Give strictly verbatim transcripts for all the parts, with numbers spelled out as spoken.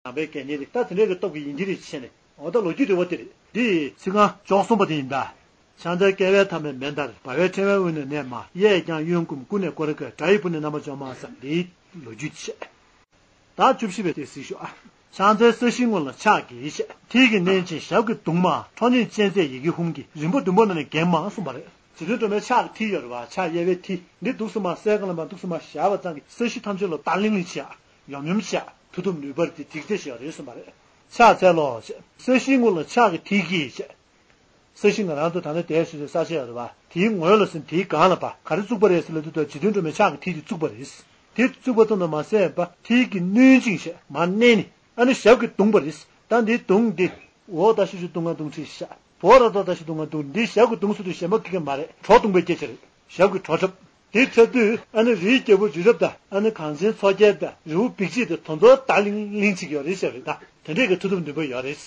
ནང་པའི་དགེ་བསྙེན་རེད། ད་དེ་འདྲའི་གི་སྟོབས་ཀྱི་ཡིན་གྱི་རེད་བྱས་ནས། འོ་ད་ལོ་རྒྱུས་དེ་བ་དེ་རེད། འདི་ཚིག་རྐང་བཅུ་གསུམ་པ་དེ་ཡིན་ད། ཕྱག་འཚལ་བསྐལ་པའི་མཐའ་མེད་མེ་ལྟར། འབར་བའི་ཕྲེང་བའི་དབུས་ན་གནས་མ། གཡས་བརྐྱང་གཡོན་བསྐུམ་ཀུན་ནས་བསྐོར་དགའི། དགྲ་ཡི་དཔུང་ནི་རྣམ་པར་འཇོམས་མ་ཟེར། འདིའི་ལོ་རྒྱུས་བྱས། ད་བཅུ་བཞི་པའི་དེ་གཟིགས་ཤོག་ཨ། ཕྱག་འཚལ་ས་གཞིའི་ངོས་ལ་ཕྱག་བགྱིས་ཤིག་མཐིལ་གྱིས་མནན་ཅིང་ཞབས་ཀྱིས་བརྡུངས་མ། ཁྲོ་གཉེར་ཅན་མཛད་ཡི་གེ་ཧཱུྃ་གིས། རིམ་པ་བདུན་པོ་རྣམས་ནི་འགེངས་མ་གསུངས་པ་རེད། རྗེ་བཙུན་སྒྲོལ་མའི་ཕྱག་གི་མཐིལ་ཡོད་རེད་བ། ཕྱག་གཡས་པའི་མཐིལ་འདི་འདུག་སེ་མར་གསལ་སྒང་ལ་མར་འདུག་སེ་མར་བཞག་པ་ཙམ་གྱིས་ས་གཞི་ཐམས་ཅད་ལ་ལྟ་ལིང་ལིང་བྱེད་ཡ། ཡོམ་ཡོམ་བྱེད་ཡ། མཐུ་སྟོབས་ནུས་པ་དེ་འཇིགས་བྱེད་ཡ་རེད་གསུངས་པ་རེད། ཕྱག་འཚལ་ལོ་ཞེས། ས་གཞིའི་ངོས་ལ་ཕྱག་གི་མཐིལ་གྱིས་ཞེས། ས་གཞི་ང་རང་ཚོ་ད་ནི་དེའི་ཤུལ་ས་ཆ་ཡོད་རེད་བ། དེའི་ངོས་ལ་ཟེར་དེའི་སྒང་ལ་བ་ག་རེ་བཙུགས་པ་རེད་ཟེར་ལབ་དུས་ད་རྗེ་བཙུན་སྒྲོལ་མའི་ཕྱག་གི་མཐིལ་དེ་བཙུགས་པ་རེད། དེ་བཙུགས་པ་ཙམ་དུ་མ་ཟད་པ་མཐིལ་གྱིས་བསྣུན་ཅིང་ཞེས་མར་མནན་ནས་ཨ་ནི་ཞབས་ཀྱིས་བརྡུངས་པ་རེད། ད་འདིའི་བརྡུངས་འདི་འོ་ད་ཤུ་ཤུ་བརྡུང་ང་བརྡུང་ཁྲིད་ཤག་བོ་ར་ད་ད་ཤུ་བརྡུང་ང་བརྡུང་འདི་ཞབས་ཀྱིས་བརྡུངས་ཟེར་དུས་གཞན་པ་ཁེ་གེ་མ་རེད། གྲོ་བརྡུངས་པའི་སྐད་ཆ་རེད། ཞབས་ཀྱིས་གྲོ་འཁྲབ། དེ་འཁྲབ་དུས་ཨ་ནི་རིའི་རྒྱལ་པོ་རི་རབ་དང་ཨ་ནི་གངས་ཅན་མཚོ་རྒྱལ་དང་རི་བོ་འབིགས་བྱེད་དེ་དོ་ཚོ་ད་ལིང་ལིང་བྱེད་ཀྱི་ཡོད་རེད་ཟེར་བ་རེད། ད་དེ་འདྲས་ཀྱི་མཐུ་སྟོབས་ནུས་པ་ཡོད་རེད།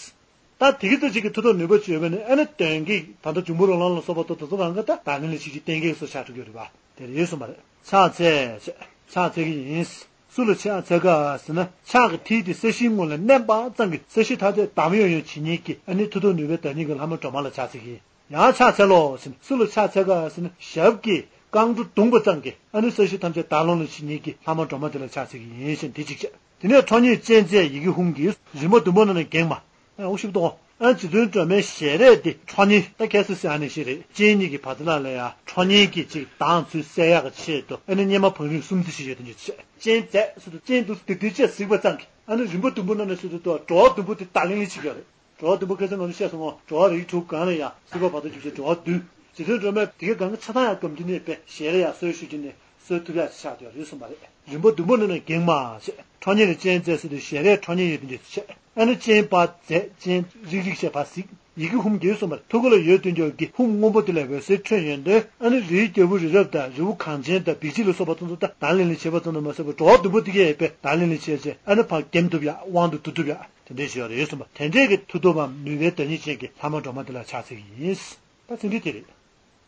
ད་དེ་གི་ད་ཅིག་གི་མཐུ་སྟོབས་ནུས་པ་ཅིག་ཡོད་པས་ནི་ཨ་ནི་གདོན་བགེགས་ད་ལྟ་འབྱུང་པོ་རོ་ལངས་ལ་སོགས་པ་དང་དེ་ཚོ་གང་ག་ད་ད་ལིང་ལིང་བྱེད་ཀྱི་གཏན་འཁེལ་སོགས་ཆགས་འགྲོ་གི་ཡོད་རེད་པ། དེ་རེད་གསུངས་པ་རེད། ཕྱག་འཚལ་ཞེས་ཕྱག་འཚལ་གྱི་ཡིན། སུ་ལ་ཕྱག་འཚལ་ག་ཟེར་ན་ཕྱག་གི་མཐིལ་དེ་ས་གཞིའི་ངོས་ལ་མནན་པ་ཙམ་གྱིས་ས་གཞི་ཐམས་ཅད་བསྡམས་ཡོང་ཡོང་བྱེད་མཁན་གྱི་ཨ་ནི་མཐུ་སྟོབས་ནུས་པའི་བདག་ཉིད་ཀྱི་ལྷ་མོ་སྒྲོལ་མ་ལ་ཕྱག་འཚལ་གྱི་ཡིན། ཡང་ཕྱག་འཚལ་ལོ་ཟེར་ན་སུ་ལ་ཕྱག་འཚལ་ག་ཟེར་ན་ཞབས་ཀྱིས་རྐང་བྲོ་བརྡུངས་པ་ཙམ་གྱིས་ཨ་ནི་ས་གཞི་ཐམས་ཅད་བརྡར་ལོང་ལོང་བྱེད་མཁན་གྱི་ལྷ་མོ་སྒྲོལ་མ་དེ་ལ་ཕྱག་འཚལ་གྱི་ཡིན་ཞེས་འདི་གཅིག་བྱས། དེ་ནས་ཁྲོ་གཉེར་ཅན་མཛད་ཡི་གེ་ཧཱུྃ་གིས་རིམ་པ་བདུན་པོ་རྣམས་ནི་འགེངས་མ། ཨ་འུ་ཤུབ་ཏོ། ཨ་རྗེ་བཙུན་སྒྲོལ་མའི་ཞལ་རས་དེ་ཁྲོ་གཉེར་ད་ཁ་སི་སི་ཨ་ནི་ཞིག་རེད། སྤྱན་གཉིས་ཀྱི་བར་དུ་ལ་ལ་ཡ་ཁྲོ་གཉེར་གྱི་ཅིག་མདངས་ཚུལ་གསལ་ཡག་གི་ཆེད་དུ་ཨ་ནི་གཉེར་མ་བང་རིམ་གསུམ་ཙམ་ཞིག་ཡོད་དེ་འདྲ་བྱས། སྤྱན་མཛད་སུ་དུ་སྤྱན་དུ་ཏིག་ཏིག་ཅེས་གཟིགས་པ་ཙམ་གྱིས་ཨ་ནི་རིམ་པ་བདུན་པོ་རྣམས་ནི་སུ་དུ་ཏོ་འགྲོ་བ་བདུན་པོ་དེ་ལྟ་ལིང་ལིང་བྱེད་ཀྱི་ཡོད་རེད། འགྲོ་བ་བདུན་པོ་ཁ་སང་ང་ཚོ་བཤད་སོང་ངོ་། འགྲོ་བ་རིགས་དྲུག་གང་ལ་ཡང་སྲིད་པ་བར་དོ་བཅུ་བཞི་འགྲོ་བ་བདུན། རྗེ་བཙུན་སྒྲོལ་མས་དེ་གའི་གང་གི་ཆ་ཚང་ཡང་སྒོམ་རྒྱུ་ནས་པས་ཞལ་རས་ཡང་གསོལ་ཞུ་རྒྱུ་ནས་གསོལ་ཐུབ་ཡག་ཆགས་ཡོད་རེད་གསུངས་པ་རེད། རིམ་པ་བདུན་པོ་ནི་ནི་འགེངས་མ་ཞེས་ཁྲོ་གཉེར་ཅན་མཛད་ཟེར་དུས་ཞལ་རས་ཁྲོ་གཉེར་ཡོད་དུ་འཇུག་བྱས། ཨ་ནི་སྤྱན་པ་མཛད་སྤྱན་རིག་རིག་བྱས་པ་གཟིགས། ཡི་གེ་ཧཱུྃ་གིས་གསུངས་པར་ཐུགས་ཀ་ལ་ཡོད་དུས་འཇོག་གི་ཧཱུྃ་སྔོན་པོ་དེ་ལས་འོད་ཟེར་འཕྲོས་ཡོང་དུས་ཨ་ནི་རིའི་རྒྱལ་པོ་རི་རབ་དང་རི་བོ་གངས་ཅན་དང་བིག་ཅི་ལ་སོགས་པ་དེ་ཚོ་ད་ད་ལིང་ལིང་བྱེད་པ་ཙམ་དུ་མ་ཟད་པར་འགྲོ་བ་བདུན་པོ་དེ་གས་ཡོད་པས་ད་ལིང་ལིང་བྱས་བྱས་ཨ་ནི་ཕར་འགེམ་ཐུབ་ཡག་དབང་དུ་བསྡུ་ཐུབ་ཡག་དེ་འདྲས་ཞིག་ཡོད་རེད་གསུངས་པ། དེ་འདྲས་ཀྱི་མཐུ་སྟོབས་བམ་ནུས་པའི་བདག་ཉིད་ཅན་གྱི་ལྷ་མོ་སྒྲོལ་མ་དེ་ལ་ཕྱག་འཚལ་གྱི་ཡིན། ད་ཚིག་འདི་དེ་རེད།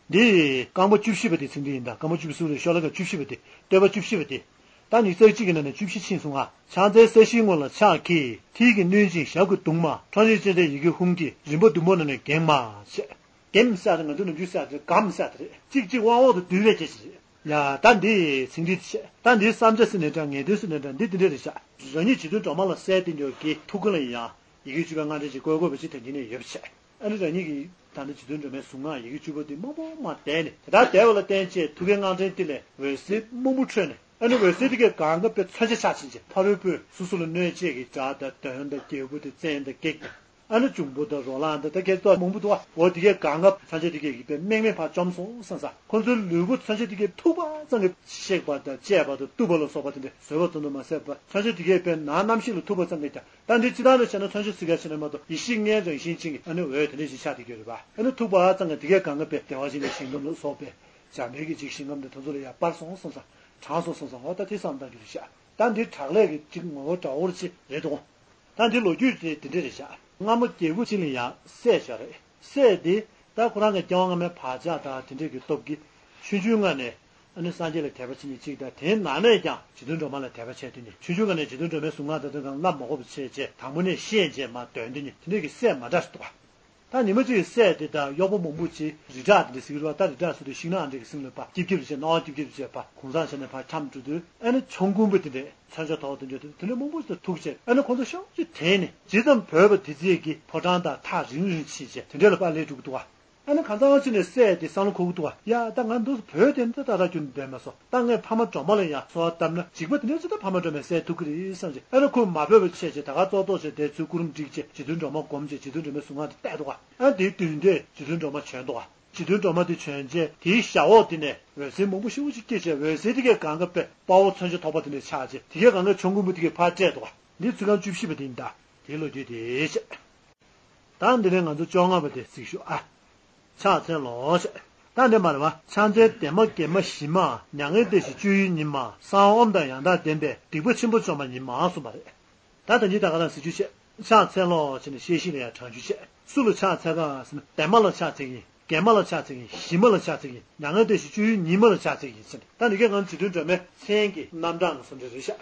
འདི་རྐང་པ་བཅུ་བཞི་པ་དེ་ཚིག་འདི་ཡིན་ད། རྐང་པ་བཅུ་བཞི་པ་རེད། ཤོ་ལོ་ཀ་བཅུ་བཞི་པ་དེ། བསྟོད་པ་བཅུ་བཞི་པ་དེ། ད་ཉིས་རྩ་གཅིག་གི་ནང་ནས་བཅུ་བཞི་ཕྱིན་སོང་ང་། ཕྱག་འཚལ་ས་གཞིའི་ངོས་ལ་ཕྱག་གིས་མཐིལ་གྱིས་བསྣུན་ཅིང་ཞབས་ཀྱིས་བརྡུངས་མ། ཁྲོ་གཉེར་ཅན་མཛད་ཡི་གེ་ཧཱུྃ་གིས་རིམ་པ་བདུན་པོ་རྣམས་ནི་འགེངས་མ་ཞེས། འགེམ་ཟེར་ཏེ་ང་ཚོ་ནམ་རྒྱུན་ཟེར་ཏེ་སྒམ་ཟེར་ཏེ་རེད། གཅིག་གཅིག་དབང་འོག་ཏུ་བསྡུ་བའི་སྐད་ཆ་རེད། ཡ་ད་འདི་ཚིག་འདི་བྱས། ད་འདི་བསམ་བྱ་ཟེར་ནས་འདྲ་ངེས་དོན་ཟེར་ནས་འདྲ་འདི་འདི་འདྲ་རེད་ཤག་རང་ཉིད་རྗེ་བཙུན་སྒྲོལ་མ་ལ་གསལ་བསྟན་འགྱུར་གྱི་ཐུགས་ཀ་ལ་ཡང་ཡི་གེ་བཅུ་པའི་སྔགས་ཕྲེང་ཅིག་བཀོད་དགོས་པ་ཅིག་དོན་གྱི་ནས་ཡོད་པ་བྱས། ཨ་ནི་རང་ཉིད་ཀྱིས་ད་ལྟ་རྗེ་བཙུན་སྒྲོལ་མའི་གཟུངས་སྔགས་ཡི་གེ་བཅུ་པ་འདི་མང་པོ་མར་བཟླས་ནས་དེ་ལྟར་བཟླས་པ་ལ་བརྟེན་བྱས་ཐུགས་ཀའི་སྔགས་ཕྲེང་འདི་ལས་འོད་ཟེར་སྨུག་པོ་འཕྲོས་ནས་ཨ་ནི་འོད་ཟེར་འདི་གའི་སྒང་ག་དཔེ་མཚོན་ཆ་ཆགས་ཕྱིན་བྱས་ཕ་རོལ་པོས་སོ་སོ་ལ་གནོད་བྱེད་ཀྱི་དགྲ་དང་གདོན་དང་རྒྱལ་པོ་དང་བཙན་དང་བགེགས་དང་། ཨ་ནི་འབྱུང་པོ་དང་རོ་ལངས་དང་ད་གས་ཏོ་མང་པོ་འདུག་བ། འོ་དེ་གའི་སྒང་ག་མཚོན་ཆ་དེ་གའི་གི་པའི་མིག་མིག་ཕར་བཅོམ་སོང་བསམ་ས། ཁོ་ཚོའི་ལུས་པོ་མཚོན་ཆ་དེ་གའི་ཐུག་པ་ཙམ་གྱི་གཤེགས་པ་དང་བཅས་པ་དང་གཏུབ་པ་ལ་སོགས་པ་དེ་འདྲ་བཟོད་པ་ཙམ་དུ་མ་ཟད་པ་མཚོན་ཆ་དེ་གའི་པའི་ནང་རྣམ་ཤེས་ལ་ཐུག་པ་ཙམ་གྱི་ཀྱང་ད་འདི་སྤྱི་བཏང་ནས་བྱས་ན་མཚོན་ཆ་ཟེར་ག་བྱས་ན་མ་གཏོགས་ཡེ་ཤེས་ལྔའི་རང་བཞིན་ཅན་གྱི་ཨ་ནི་འོད་དེ་འདྲ་ཞིག་ཆགས་བསྡད་ཀྱི་ཡོད་རེད་པ། ཨ་ནི་ཐུག་པ་ཙམ་གྱི་དེ་གའི་སྒང་ག་པའི་བདེ་བ་ཅན་གྱི་ཞིང་ཁམས་ལ་སོགས་པའི་འཇམ་དཔལ་གྱི་ཅིག་ཞིང་ཁམས་དེ་དེ་ཚོ་ལ་ཡང་སྤར་སོང་བསམ་ས། དྲངས་སོང་བསམ་ས། འོ་ད་དེ་བསམ་བཏང་རྒྱུ་རེད་ཤག་ད་འདི་དྲག་ལས་ཀྱི་ཅིག་ངོ་བོ་འདྲ་བོར་ཅིག་རེད་འདུག་ད་འདི་ལོ་རྒྱུས་དེ་དེ་འདྲ་རེད་ཤག་སྔ་མོ་རྒྱལ་པོ་གཅིག་ལ་ཡང་སྲས་ཤིག་ཡོད་རེད། སྲས་དེ་ད་ཁོ་རང་གི་སྐྱེ་བ་སྔ་མའི་བག་ཆགས་དང་དེ་འདྲ་གི་སྟོབས་ཀྱིས་ཆུང་ཆུང་སྔ་ནས་ཨ་ནི་སངས་རྒྱས་ལ་དད་པ་བྱེད་མཁན་གཅིག་དང་དེའི་ནང་ནས་ཀྱང་རྗེ་བཙུན་སྒྲོལ་མ་ལ་དད་པ་བྱས་དུས་ནས་ཆུང་ཆུང་སྔ་ནས་རྗེ་བཙུན་སྒྲོལ་མའི་གཟུངས་སྔགས་དང་དེ་གང་བསླབ་མ་དགོས་པ་བྱས་རྗེས་དང་པོ་ནས་ཤེས་རྗེས་མར་འདོན་དུས་ནས་དེ་འདྲ་གི་སྲས་མ་འདྲ་ཞིག་འདུག་ད་ཉི་མ་གཅིག་གི་སྲས་དེ་དང་གཡོག་པོ་མང་པོ་ཅིག་རི་བྲག་དེ་འདྲ་ཟེར་གི་རེད་བ། ད་རི་བྲག་ཟེར་དུས་ཤིང་ནགས་འདྲ་གི་ཟིང་ལ་ཕར་སྐྱིབ་སྐྱིབ་བྱས་སྣང་བ་སྐྱིབ་སྐྱིབ་བྱས་ཕར་གུང་སེང་བྱས་ནས་ཕར་འཁྱམས་འགྲོ་དུས་ཨ་ནི་ཆོམ་རྐུན་པོ་དེ་འདྲས་མཚོན་ཆ་ཐོགས་དེ་འདྲས་དེ་འདྲས་མང་པོ་ཞིག་ཐུག་བྱས་ཨ་ནི་ཁོང་ཚོ་ཤོག་ཅིག་དྲན་ནས་ཇི་ཙམ་བོས་པ་དེ་ཚོས་ཀྱི་ཕོ་བྲང་དང་ཐག་རིང་རིང་ཕྱིན་བྱས་དེ་འདྲས་ལ་ཕར་སླེབས་འགྲོ་གི་འདུག་བ། ཨ་ནི་གང་ཚང་ཅིག་ནས་སྲས་དེ་བསམ་བློ་འཁོར་གི་འདུག་བ། ཡ་ད་ང་འདུག་སེ་བོས་དེ་འདི་ད་ར་རྒྱུ་འདོན་མ་སོང་། ད་ངས་ཕ་མ་སྒྲོལ་མ་ལ་ཡང་གསོལ་བ་བཏབ་ན་འཇིགས་པ་དེ་འདྲ་ཅིག་ད་ཕ་མ་སྒྲོལ་མས་སེལ་ཐུབ་ཀྱི་རེད་བསམ་བྱས་ཨ་ནི་ཁོས་མ་བོས་པ་བྱས་བྱས་ད་ག་ཙོག་ཙོག་བྱས་དེ་ཚུར་སྐུ་རིམ་བསྒྲིགས་བྱས་རྗེ་བཙུན་སྒྲོལ་མ་སྒོམ་བྱས་རྗེ་བཙུན་སྒྲོལ་མའི་གཟུངས་སྔགས་དེ་བཟླས་འདུག་བ། ཨ་དེའི་མདུན་དེ་རྗེ་བཙུན་སྒྲོལ་མ་བྱོན་འདུག་བ། རྗེ་བཙུན་སྒྲོལ་མ་དེ་བྱོན་རྗེས་དེའི་ཞབས་འོག་དེ་ནས་འོད་ཟེར་མང་པོ་ཞེ་པོ་ཅིག་སྐྱེས་བྱས་འོད་ཟེར་དེ་གའི་སྒང་ག་པའི་དཔའ་བོ་མཚོན་ཆ་ཐོགས་པ་དེ་འདྲ་ཆགས་བྱས་དེ་གའི་སྒང་ག་ཆོམ་རྐུན་པོ་དེ་གའི་ཕར་བསྐྲད་འདུག་བ། འདི་ཚིག་རྐང་བཅུ་བཞི་པ་དེ་ཡིན་ད། དེའི་ལོ་རྒྱུས་དེ་བཤད། ད་འདི་ནས་ང་ཚོ་བཅོ་ལྔ་པ་དེ་གཟིགས་ཤོག་ཨ། ཕྱག་འཚལ་ལོ་ཞེས། ད་འདི་མ་རེད་བ། ཕྱག་འཚལ་བདེ་མ་དགེ་མ་ཞི་མ། མྱ་ངན་འདས་ཞི་སྤྱོད་ཡུལ་ཉིད་མ། གསང་བ་ཨོཾ་དང་ཡང་དག་ལྡན་པས། སྡིག་པ་ཆེན་པོ་བཅོམ་པ་ཉིད་མ་གསུངས་པ་རེད། ད་ད་ཉིད་ད་ག་རང་གཟིགས་རྒྱུ་བཤད། ཕྱག་འཚལ་ལོ་ཞེས་ནས་བཤད་གཞི་ལ་ཡང་དྲང་རྒྱུ་བཤད། སུ་ལ་ཕྱག་འཚལ་ག་ཟེར་ན་བདེ་མ་ལ་ཕྱག་འཚལ་གྱི་ཡིན། དགེ་མ་ལ་ཕྱག་འཚལ་གྱི་ཡིན། ཞི་མ་ལ་ཕྱག་འཚལ་གྱི་ཡིན། མྱ་ངན་འདས་ཞི་སྤྱོད་ཡུལ་ཉིད་མ་ལ་ཕྱག་འཚལ་གྱི་ཡིན་ཟེར་ནས་ད་འདི་གའི་ང་ཚོ་རྗེ་བཙུན་སྒྲོལ་མའི་མཚན་གྱི་རྣམ་གྲངས་ཀྱི་བཟོ་འདྲ་རེད་ཤག་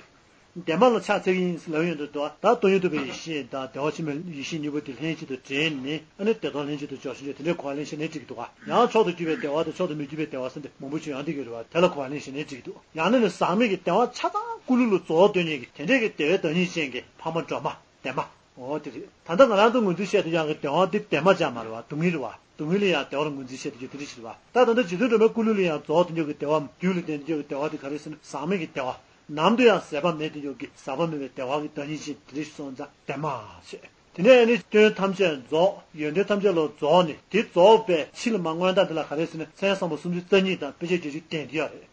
བདེ་མ་ལ་ཕྱག་འཚལ་གྱི་ཡིན་ལབ་ཡོང་དུས་འདུག་ད་སྟོང་ཉིད་རྟོགས་པའི་ཡེ་ཤེས་དང་བདེ་བ་ཆེན་པོའི་ཡེ་ཤེས་གཉིས་པོ་དེ་ལྷན་ཅིག་ཏུ་འདྲེས་ནས་ཨ་ནི་བདེ་སྟོང་ལྷན་ཅིག་ཏུ་འཇོག་ཕྱིན་ཆད་དེ་འདྲའི་གོ་བ་ལེན་ཤེས་ནས་འགྲིག་གི་འདུག་ཡང་མཆོག་ཏུ་གྱུར་པའི་བདེ་བ་དང་མཆོག་ཏུ་མི་གྱུར་པའི་བདེ་བ་ཟེར་ཏེ་མང་པོ་ཅིག་ཡོང་བསྡད་ཀྱི་རེད་བ། དེ་ལ་གོ་བ་ལེན་ཤེས་ནས་འགྲིག་གི་འདུག་ཡང་ན་ནི་ཟག་མེད་ཀྱི་བདེ་བ་ཆ་ཚང་ཀུ་ལུ་ལུ་རྫོགས་སྡོད་མཁན་གྱི་དེ་འདྲའི་གི་བདེ་བའི་བདག་ཉིད་ཅན་གྱི་ཕ་མ་སྒྲོལ་མ་བདེ་མ། འོ་དེ་རེད། ད་ལྟ་ང་རང་ཚོ་ངོས་འཛིན་བཤད་དུ་ཡང་གི་བདེ་བ་འདི་བདེ་མ་ཅང་མ་རེད་བ། སྡུག་བསྔལ་རེད་བ། སྡུག་བསྔལ་ལ་ཡང་བདེ་བར་ངོས་འཛིན་བཤད་དུ་ཡང་དེ་འདྲ་ཞིག་རེད་བ། ད་ད་ལྟ་རྗེ་བཙུན་སྒྲོལ་མའི་སྐུ་ལུས་ལ་ཡང་རྫོགས་དེ་འཇོག་གི་བདེ་བའམ་རྒྱུད་ལ་ལྡན་དེ་འཇོག་གི་བདེ་བ་དེ་ག་རེ་ཟེར་ན་ཟག་མེད་ཀྱི་བདེ་བ། ནམ་དུ་ཡང་ཟད་པ་མེད་དེ་འཇོག་གི་ཟག་པ་མེད་པའི་བདེ་བ་གི་བདག་ཉིད་ཅན་དེ་འདྲ་ཞིག་སོང་ཙང་བདེ་མ་ཟེར། དེ་ནས་ནི་སྐྱོན་ཐམས་ཅད་རྫོགས། ཡོན་ཏན་ཐམས་ཅད་ལ་རྫོགས་ནས་དེ་རྫོགས་པའི་ཕྱི་ལ་མ་མངོན་རྟགས་འདི་ལ་ག་རེ་ཟེར་ན་མཚན་བཟང་པོ་སུམ་ཅུ་རྩ་གཉིས་དང་དཔེ་བྱད་བརྒྱད་ཅུ་ལྡན་དེ་ཡོད་རེད།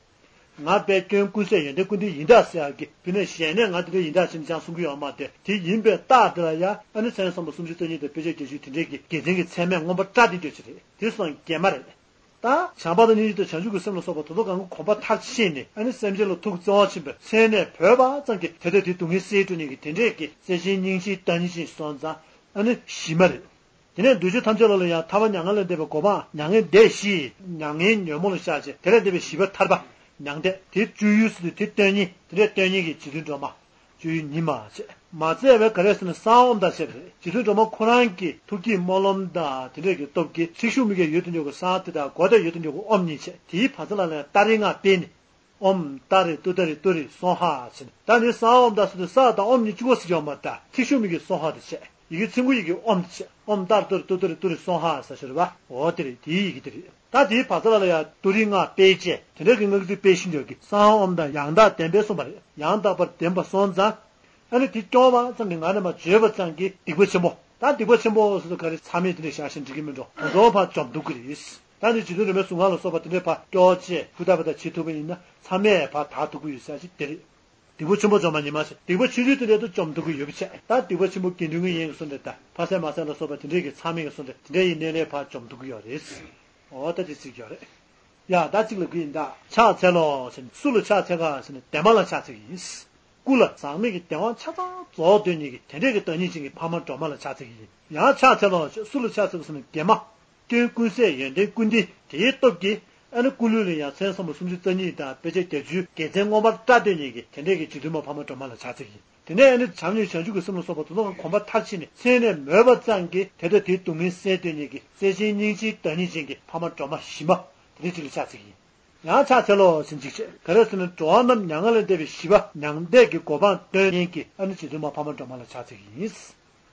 ང་དཔེ་སྐྱོན་ཀུན་ཟད་ཡོན་ཏན་ཀུན་ལྡན་ཡིན་ད་ཟེར་ཡག་གི་དེ་ནས་གཞན་ནས་ང་དེ་འདྲ་ཡིན་ད་ཅེས་ནས་ཅང་གསུང་གི་ཡོད་མ་རེད། དེ་ཡིན་པའི་རྟགས་དེ་ལ་ཡང་ཨ་ནི་མཚན་བཟང་པོ་སུམ་ཅུ་རྩ་གཉིས་དང་དཔེ་བྱད་བརྒྱད་ཅུ་དེ་འདྲའི་གི་དགེ་མཚན་གྱི་མཚན་མས་མངོན་པར་བཀྲ་སྟེ་འགྱོ་ཅི་རེད། དེ་སོང་དགེ་མ་རེད། ད་བྱམས་པ་དང་སྙིང་རྗེ་དང་བྱང་ཆུབ་ཀྱི་སེམས་ལ་སོགས་པ་དོན་དུ་གང་གི་གོམས་པ་མཐར་ཕྱིན་ནས་ཨ་ནི་སེམས་ཅན་ལ་ཐུགས་བརྩེ་བ་ཆེན་པོས་མཚན་ནས་བོས་པ་ཙམ་གྱིས་དེ་ལྟར་དེའི་སྡུག་བསྔལ་སེལ་འགྲོ་ནས་ཀྱི་དེ་འདྲས་ཀྱི་བརྩེ་ཆེན་སྙིང་རྗེའི་བདག་ཉིད་ཅན་སོང་ཙང་ཨ་ནི་ཞི་མ་རེད། དེ་ནས་འདོད་ཆགས་ཐམས་ཅད་ལ་ལ་ཡང་ཐར་པ་མྱ་ངན་ལས་འདས་པའི་གོ་འཕང་མྱ་ངན་འདས་ཞི་མྱ་ངན་ཉོན་མོངས་ལ་བཤགས་བྱས་དེ་ལས་འདས་པའི་ཞི་བའི་ཐར་པ་མྱང་འདས་དེ་སྤྱོད་ཡུལ་ཟེར་དུས་དེ་སྟོན་ཉིད་དེ་འདྲས་སྟོན་ཉིད་ཀྱི་རྗེ་བཙུན་སྒྲོལ་མ། སྤྱོད་ཡུལ་ཉིད་མ་བྱས། མ་བཙལ་བའི་ག་རེ་ཟེར་ན་གསང་བ་ཨོཾ་དང་བཅས་པ་རེད། རྗེ་བཙུན་སྒྲོལ་མ་ཁོ་རང་གི་ཐུགས་ཀྱི་སྨོན་ལམ་དང་དེ་འདྲས་ཀྱི་སྟོབས་ཀྱིས་ཚིག་ཤུགས་མི་དགེ་ཡོད་དུ་འཇོག་གི་གསང་དེ་དང་སྒོ་དེ་ཡོད་དུ་འཇོག་གི་ཨོཾ་ཉིད་བྱས། དེའི་བར་མཚམས་ལ་ལ་ཏཱ་རེའི་སྔགས་སྤེལ་ནས། ཨོཾ་ཏཱ་རེ་ཏུཏྟཱ་རེ་ཏུ་རེ་སྭཱ་ཧཱ་ཟེར་ནས། ད་ནི་གསང་ཨོཾ་དང་ཟེར་དུས་ས་དང་ཨོཾ་གཉིས་གཅིག་པ་ཟེར་གྱི་ཡོད་མ་རེད། ད་ཚིག་ཤུགས་མི་དགེ་སྭཱ་ཧཱ་དེ་བྱས། ཡི་གེ་ཚིག་མགོ་ཡི་གེ་ཨོཾ་དེ་བྱས། ཨོཾ་ཏཱ་རེ་ཏུ་རེ་ཏུཏྟཱ་རེ་ཏུ་རེ་སྭཱ་ཧཱ་ཟེར་ཞུ་རེད་བ། འོ་དེ་རེད། དེའི་ཡི་གེ་དེ་རེད། ད་དེའི་བར་མཚམས་ལ་ལ་ཡང་ཏུ་རེའི་སྔགས་སྤེལ་བྱས་དེ་འདྲ་གི་སྔགས་ཚིག་སྤེལ་བཞིན་འཇོག་གི་གསང་ཨོཾ་དང་ཡང་དག་ལྡན་པས་གསུངས་པ་རེད། ཡང་དག་པར་ལྡན་པ་སོང་ཙང་། ཨ་ནི་དེ་སྐྱོང་བ་ཙམ་གྱིས་ངག་ནས་མར་བརྗོད་པ་ཙམ་གྱིས་སྡིག་པ་ཆེན་པོ། ད་སྡིག་པ་ཆེན་པོ་ཟེར་དུས་ག་རེ་མཚམས་མེད་དེ་འདྲ་བཞག་བཞིན་འགྲིག་གི་མིན་འགྲོ། དོན་དུ་ཕར་འཇོམས་ཐུབ་ཀྱི་རེད། ད་ནི་རྗེ་བཙུན་སྒྲོལ་མའི་གཟུངས་སྔགས་ལ་སོགས་པ་དེ་འདྲས་ཕར་སྐྱོར་བྱས་ཧུར་ཐག་པ་དང་བྱེད་ཐུབ་པ་ཡིན་ན་མཚམས་མེད་ཕར་དག་ཐུབ་ཀྱི་ཡོད་ཟེར་ཞིག་དེ་རེད། སྡིག་པ་ཆེན་པོ་འཇོམས་པ་ཉིད་མ་བྱས། སྡིག་པ་ཆུང་ཆུང་དེ་འདྲས་དུ་འཇོམས་ཐུབ་ཀྱི་ཡོད་པ་བྱས། ད་སྡིག་པ་ཆེན་པོ་དགེ་འདུན་གྱི་ཡན་གྱི་གསུང་དེ་དང་ཕ་སེ་མ་སེ་ལ་སོགས་པ་དེ་འདྲས་ཀྱི་མཚམས་མེད་ཀྱི་གསུང་དེ་དེ་འདྲས་ཡིན་ནའི་ལས་ཕར་འཇོམས་ཐུབ་ཀྱི་ཡོད་རེད། འོ་ད་དེ་ཚིག་ཡོད་རེད། ཡ་ད་གཅིག་ལ་གི་ཡིན་ད། ཕྱག་འཚལ་ལོ་ཟེར་ནས་སུ་ལ་ཕྱག་འཚལ་ག་ཟེར་ན་བདེ་མ་ལ་ཕྱག་འཚལ་གྱི་ཡིན། སྐུ་ལ་ཟག་མེད་ཀྱི་བདེ་བ་ཆ་ཚང་རྫོགས་སྡོད་མཁན་གྱི་དེ་འདྲས་ཀྱི་བདག་ཉིད་ཅན་གྱི་ཕ་མ་སྒྲོལ་མ་ལ་ཕྱག་འཚལ་གྱི་ཡིན། ཡང་ཕྱག་འཚལ་ལོ་ཞེས་སུ་ལ་ཕྱག་འཚལ་ག་ཟེར་ན་དགེ་མ། སྐྱོན་ཀུན་ཟད་ཡོན་ཏན་ཀུན་ལྡན་དེའི་སྟོབས་ཀྱིས་ཨ་ནི་སྐུ་ལུས་ལ་ཡང་མཚན་བཟང་པོ་སུམ་ཅུ་རྩ་གཉིས་དང་དཔེ་བྱད་བརྒྱད་ཅུའི་དགེ་མཚན་མངོན་པར་བཀྲ་སྡོད་མཁན་གྱི་དེ་འདྲས་ཀྱི་རྗེ་བཙུན་མ་ཕ་མ་སྒྲོལ་མ་ལ་ཕྱག་འཚལ་གྱི་ཡིན། དེ་ནས་ཨ་ནི་བྱམས་སྙིང་རྗེ་བྱང་ཆུབ་ཀྱི་སེམས་ལ་སོགས་པ་དོན་དུ་གང་གོམས་པ་མཐར་ཕྱིན་ནས་མཚན་ནས་མོས་པ་ཙམ་གྱིས་དེ་ལྟར་དེའི་སྡུག་བསྔལ་སེལ་སྡོད་མཁན་གྱི་བརྩེ་ཆེན་སྙིང་རྗེའི་བདག་ཉིད་ཅན་གྱི་ཕ་མ་སྒྲོལ་མ་ཞི་མ་དེ་འདྲས་ཅིག་ལ་ཕྱག་འཚལ་གྱི་ཡིན། ཡང་ཕྱག་འཚལ་ལོ་ཟེར་འཇིགས་བྱེད་ག་རེ་ཟེར་ན་འགྲོ་བ་རྣམས་མྱ་ངན་ལས་འདས་པའི་ཞི་བ་མྱང་འདས་ཀྱི་གོ་འཕང་སྟོན་མཁན་གྱི་ཨ་ནི་རྗེ་བཙུན་མ་ཕ་མ་སྒྲོལ་མ་ལ་ཕྱག་འཚལ་གྱི་ཡིན།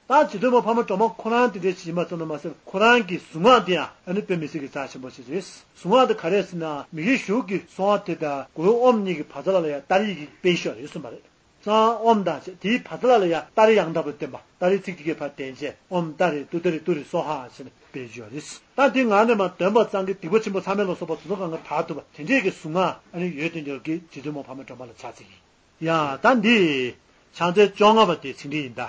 ད་རྗེ་བཙུན་མ་ཕ་མ་སྒྲོལ་མ་ཁོ་རང་དེ་འདྲའི་ཞིག་མ་ཚོམ་ན་མ་ཟད་ཁོ་རང་གི་གཟུངས་སྔགས་དེ་ཡང་ཨ་ནི་དཔེ་མི་སྲིད་ཀྱི་རྩ་ཆེན་པོ་ཞིག་རེད། གཟུངས་སྔགས་དེ་ག་རེ་ཟེར་ན་མི་དགེ་བཞི་གི་གསང་བ་དེ་དང་སྒོའི་ཨོཾ་གཉིས་ཀྱི་བར་མཚམས་ལ་ལ་ཡང་ཏཱ་རེ་ཡི་གེ་སྤེལ་ཤོག་རེད་གསུངས་པ་རེད། གསང་ཨོཾ་དང་བཅས་དེའི་བར་མཚམས་ལ་ལ་ཡང་ཏཱ་རེ་ཡང་དག་པར་ལྡན་པ་ཏཱ་རེའི་ཚིག་དེ་གའི་ཕར་ལྡན་བྱས་ཨོཾ་ཏཱ་རེ་ཏུཏྟཱ་རེ་ཏུ་རེ་སྭཱ་ཧཱ་ཟེར་ནས་སྤེལ་རྒྱུ་ཡོད་རེད། ད་དེ་ངག་ནས་མར་འདོན་པ་ཙམ་གྱིས་སྡིག་པ་ཆེན་པོ་མཚམས་མེད་ལ་སོགས་པ་དོན་དུ་གང་ག་དག་ཐུབ་པ་དེ་འདྲས་ཀྱི་གཟུངས་སྔགས་ཨ་ནི་ཡོད་དེ་འདྲ་གི་རྗེ་བཙུན་མ་ཕ་མ་སྒྲོལ་མ་ལ་ཕྱག་འཚལ་གྱི་ཡིན། ཡ་ད་འདི། ཕྱག་འཚལ་བཅོ་ལྔ་པ་དེ་ཚིག་འགྲེལ་ཡིན་ད།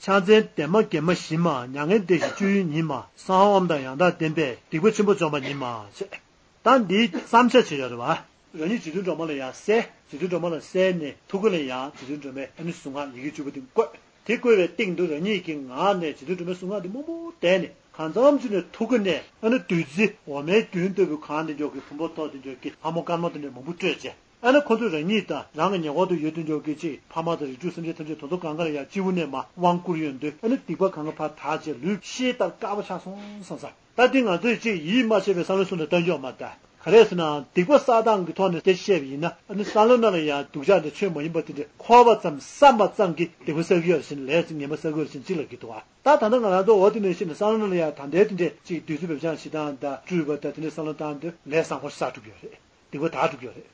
ཕྱག་འཚལ་བདེ་མ་དགེ་མ་ཞི་མ་མྱ་ངན་འདས་ཞི་སྤྱོད་ཡུལ་ཉིད་མ་གསང་ཨོཾ་དང་ཡང་དག་ལྡན་པས་སྡིག་པ་ཆེན་པོ་འཇོམས་པ་ཉིད་མ་ཞེས། ད་འདིའི་བསམ་འཆར་བྱེད་ཡོད་རེད་བ། རང་ཉིད་རྗེ་བཙུན་སྒྲོལ་མ་ལ་ཡང་གསལ། རྗེ་བཙུན་སྒྲོལ་མ་ལ་གསལ་ནས་ཐུགས་ཀ་ལ་ཡང་རྗེ་བཙུན་སྒྲོལ་མའི་ཨ་ནི་གཟུངས་སྔགས་ཡི་གེ་བཅུ་པོ་དེ་བཀོད། དེ་བཀོད་པའི་སྟེང་དུ་རང་ཉིད་ཀྱི་ངག་ནས་རྗེ་བཙུན་སྒྲོལ་མའི་གཟུངས་སྔགས་དེ་མང་པོ་བཟླས་ནས་གང་འཚམ་ཅིག་ནས་ཐུགས་ཀ་ནས་ཨ་ནི་བདུད་རྩི་འོ་མའི་རྒྱུན་ལྟ་བུའི་གང་དེ་འཇོག་གི་བུམ་པ་ཐོག་དེ་འཇོག་གི་ལྷ་མོ་དཀར་མོ་དེ་འདྲ་མང་པོ་སྤྲོས་བྱས། ཨ་ནི་ཁོ་ཚོས་རང་ཉིད་དང་རང་གི་ཉེ་འཁོར་དུ་ཡོད་དུ་འཇོག་གི་ཅིག་ཕ་མ་དང་རིགས་དྲུག་སེམས་ཅན་ཐམས་ཅད་དོན་དུ་གང་ག་ལ་ཡང་སྤྱི་བོ་ནས་མར་དབང་བསྐུར་ཡོང་དུས་ཨ་ནི་སྡིག་པ་གང་ག་ཕར་དག་བྱས་ལུས་ཤེས་ལྟར་དཀར་པོ་ཆགས་སོང་བསམ་ས། ད་འདི་ང་ཚོས་ཅིག་ཡིད་མ་ཆེས་པའི་བསམ་བློ་གསུམ་དུ་གཏོང་རྒྱུ་མ་རེད། ག་རེ་ཟེར་ན་སྡིག་པ་བསགས་སྟངས་ཀྱི་ཐོག་ནས་དེ་བཤད་པ་ཡིན་ན་ཨ་ནི་བསམ་བློ་ནང་ལ་ཡང་སྡུག་ཅག་དང་ཆོས་མ་ཡིན་པ་དེ་འདྲ་འཁོར་བ་ཙམ་བསམ་པ་ཙམ་གྱིས་སྡིག་པ་བསགས་ཀྱི་ཡོད་རེད་ཟེར་ནས་ལས་ངན་པ་བསགས་ཀྱི་ཡོད་རེད་ཟེར་ནས་ཅིག་ལབ་ཀྱི་འདུག་ཨ། ད་ད་ལྟ་ང་རང་ཚོ་འོ་དེ་ནས་ཤེས་ནས་བསམ་བློ་ནང་ལ་ཡང་ད་ལྟའི་དེ་འདྲས་ཅིག་བདུད་རྩི་བེམ་ཆང་ཞེ་སྡང་དང་སྤྲུལ་པ་དང་དེ་འདྲས་བསམ་བློ་བཏང་དུས་ལས་བཟང་པོ་བསགས་འགྲོ་གི་ཡོད་རེད། སྡིག་པ་དག་འགྲོ་གི་ཡོད་རེད།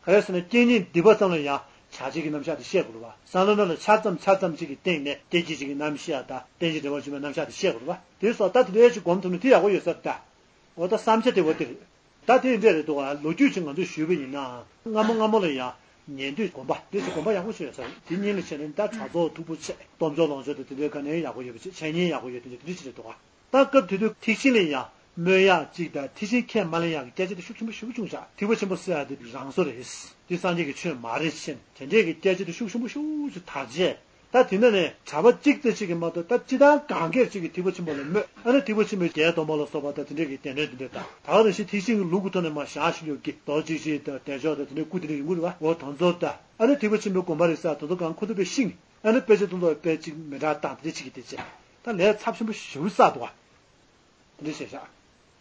ག་རེ་ཟེར་ན་རྐྱེན་ངན་སྡིག་པ་ཙམ་ལ་ཡང་བྱ་བྱེད་ཀྱི་རྣམ་གཞག་དེ་བཤད་དགོས་རེད་བ། བསམ་བློ་ནང་ལ་འཆར་ཙམ་འཆར་ཙམ་ཅིག་གི་སྟེང་ནས་སྐད་ཅིག་ཅིག་གི་རྣམ་གཞག་དང་རྟེན་ཅིང་འབྲེལ་བར་འབྱུང་བའི་རྣམ་གཞག་དེ་བཤད་དགོས་རེད་བ། དེ་སོགས་ད་དེ་འདྲའི་ཅིག་སྒོམ་ཐུབ་ན་དེ་ཡག་པོ་ཡོད་ས་རེད་ད། འོ་ད་བསམ་འཆར་དེ་འོ་དེ་རེད། ད་དེ་འདྲས་རེད་འདུག་བ། ལོ་རྒྱུས་ཅིག་ང་ཚོས་ཞུས་པ་ཡིན་ན་སྔ་མོ་སྔ་མོ་ལ་ཡང་ཉན་དུས་དགོན་པ་དེ་ཚོ་དགོན་པ་ཡག་པོ་ཞིག་ཡོད་ས་རེད། དེ་གཉིས་ལ་བྱས་ན་ད་གྲྭ་ཚོགས་མཐུག་པོ་བྱས་སྟོབས་འབྱོར་ལོངས་སྤྱོད་དང་དེ་འདྲའི་ག་ནས་ཡག་པོ་ཡོད་པ་བྱས་འཆད་ཉན་ཡག་པོ་ཡོད་དེ་འདྲ་དེ་འདྲ་ཞིག་རེད་འདུག་བ། ད་སྐབས་དེ་དུས་ཐེག་ཆེན་ལ་ཡང་སྨོན་ཡག་ཅིག་དང་ཐེག་ཆེན་ཁས་མ་ལེན་ཡག་གི་སྐད་ཆ་དེ་ཤུགས་ཆེན་པོ་ཞེ་པོ་བྱུང་ཤག་ཐེག་པ་ཆེན་པོ་ཟེར་ཡག་དེ་རང་བཟོ་རེད། དེ་སངས་རྒྱས་ཀྱི་ཆོས་མ་རེད་ཟེར་དེ་འདྲས་ཀྱི་སྐད་ཆ་དེ་ཤུགས་ཆེན་པོ་ཤུགས་ཆེ་དར་རྗེས། ད་དེ་ནས་ནས་གྲྭ་པ་གཅིག་ཙམ་ཞིག་གིས་མ་གཏོགས། ད་སྤྱིར་བཏང་གང་གས་ཅིག་གིས་ཐེག་པ་ཆེན་པོ་ལ་སྨོད། ཨ་ནི་ཐེག་པ་ཆེན་པོའི་རྒྱའི་སྡོམ་པ་ལ་སོགས་པ་དང་དེ་འདྲས་ཀྱི་གདན་འདྲེན་དེ་འདྲས་དང་། ད་ག་ནང་བཞིན་ཐེག་ཆེན་གྱི་ལུགས་ཀྱི་ཐོག་ནས་མར་བཞེངས་བཞིན་ཡོད་ཀྱི། རྡོ་རྗེ་འཆང་དང་བདེ་མཆོག་དང་དེ་འདྲའི་སྐུ་དེ་འདྲས་ཡོང་གི་རེད་བ། འོ་དེ་ཚོ་དང་། ཨ་ནི་ཐེག་པ་ཆེན་པོའི་དགོན་པ་རེད་ཟེར་དེ་ཚོ་གང་ཁོ་ཚོ་དཔེ་ཤིང་། ཨ་ནི་དཔེ་ཆ་དེ་ཚོ་དཔེ་ཅིག་མི་འདྲ་བཏང་དེ་འདྲས་ཅིག་གིས་དེ་བྱས། ད་ལས་ཚབས་ཆེན་པོ་ཞེ་པོ་བསགས་འདུག་བ། དེ་འདྲ་བྱས་ཤག་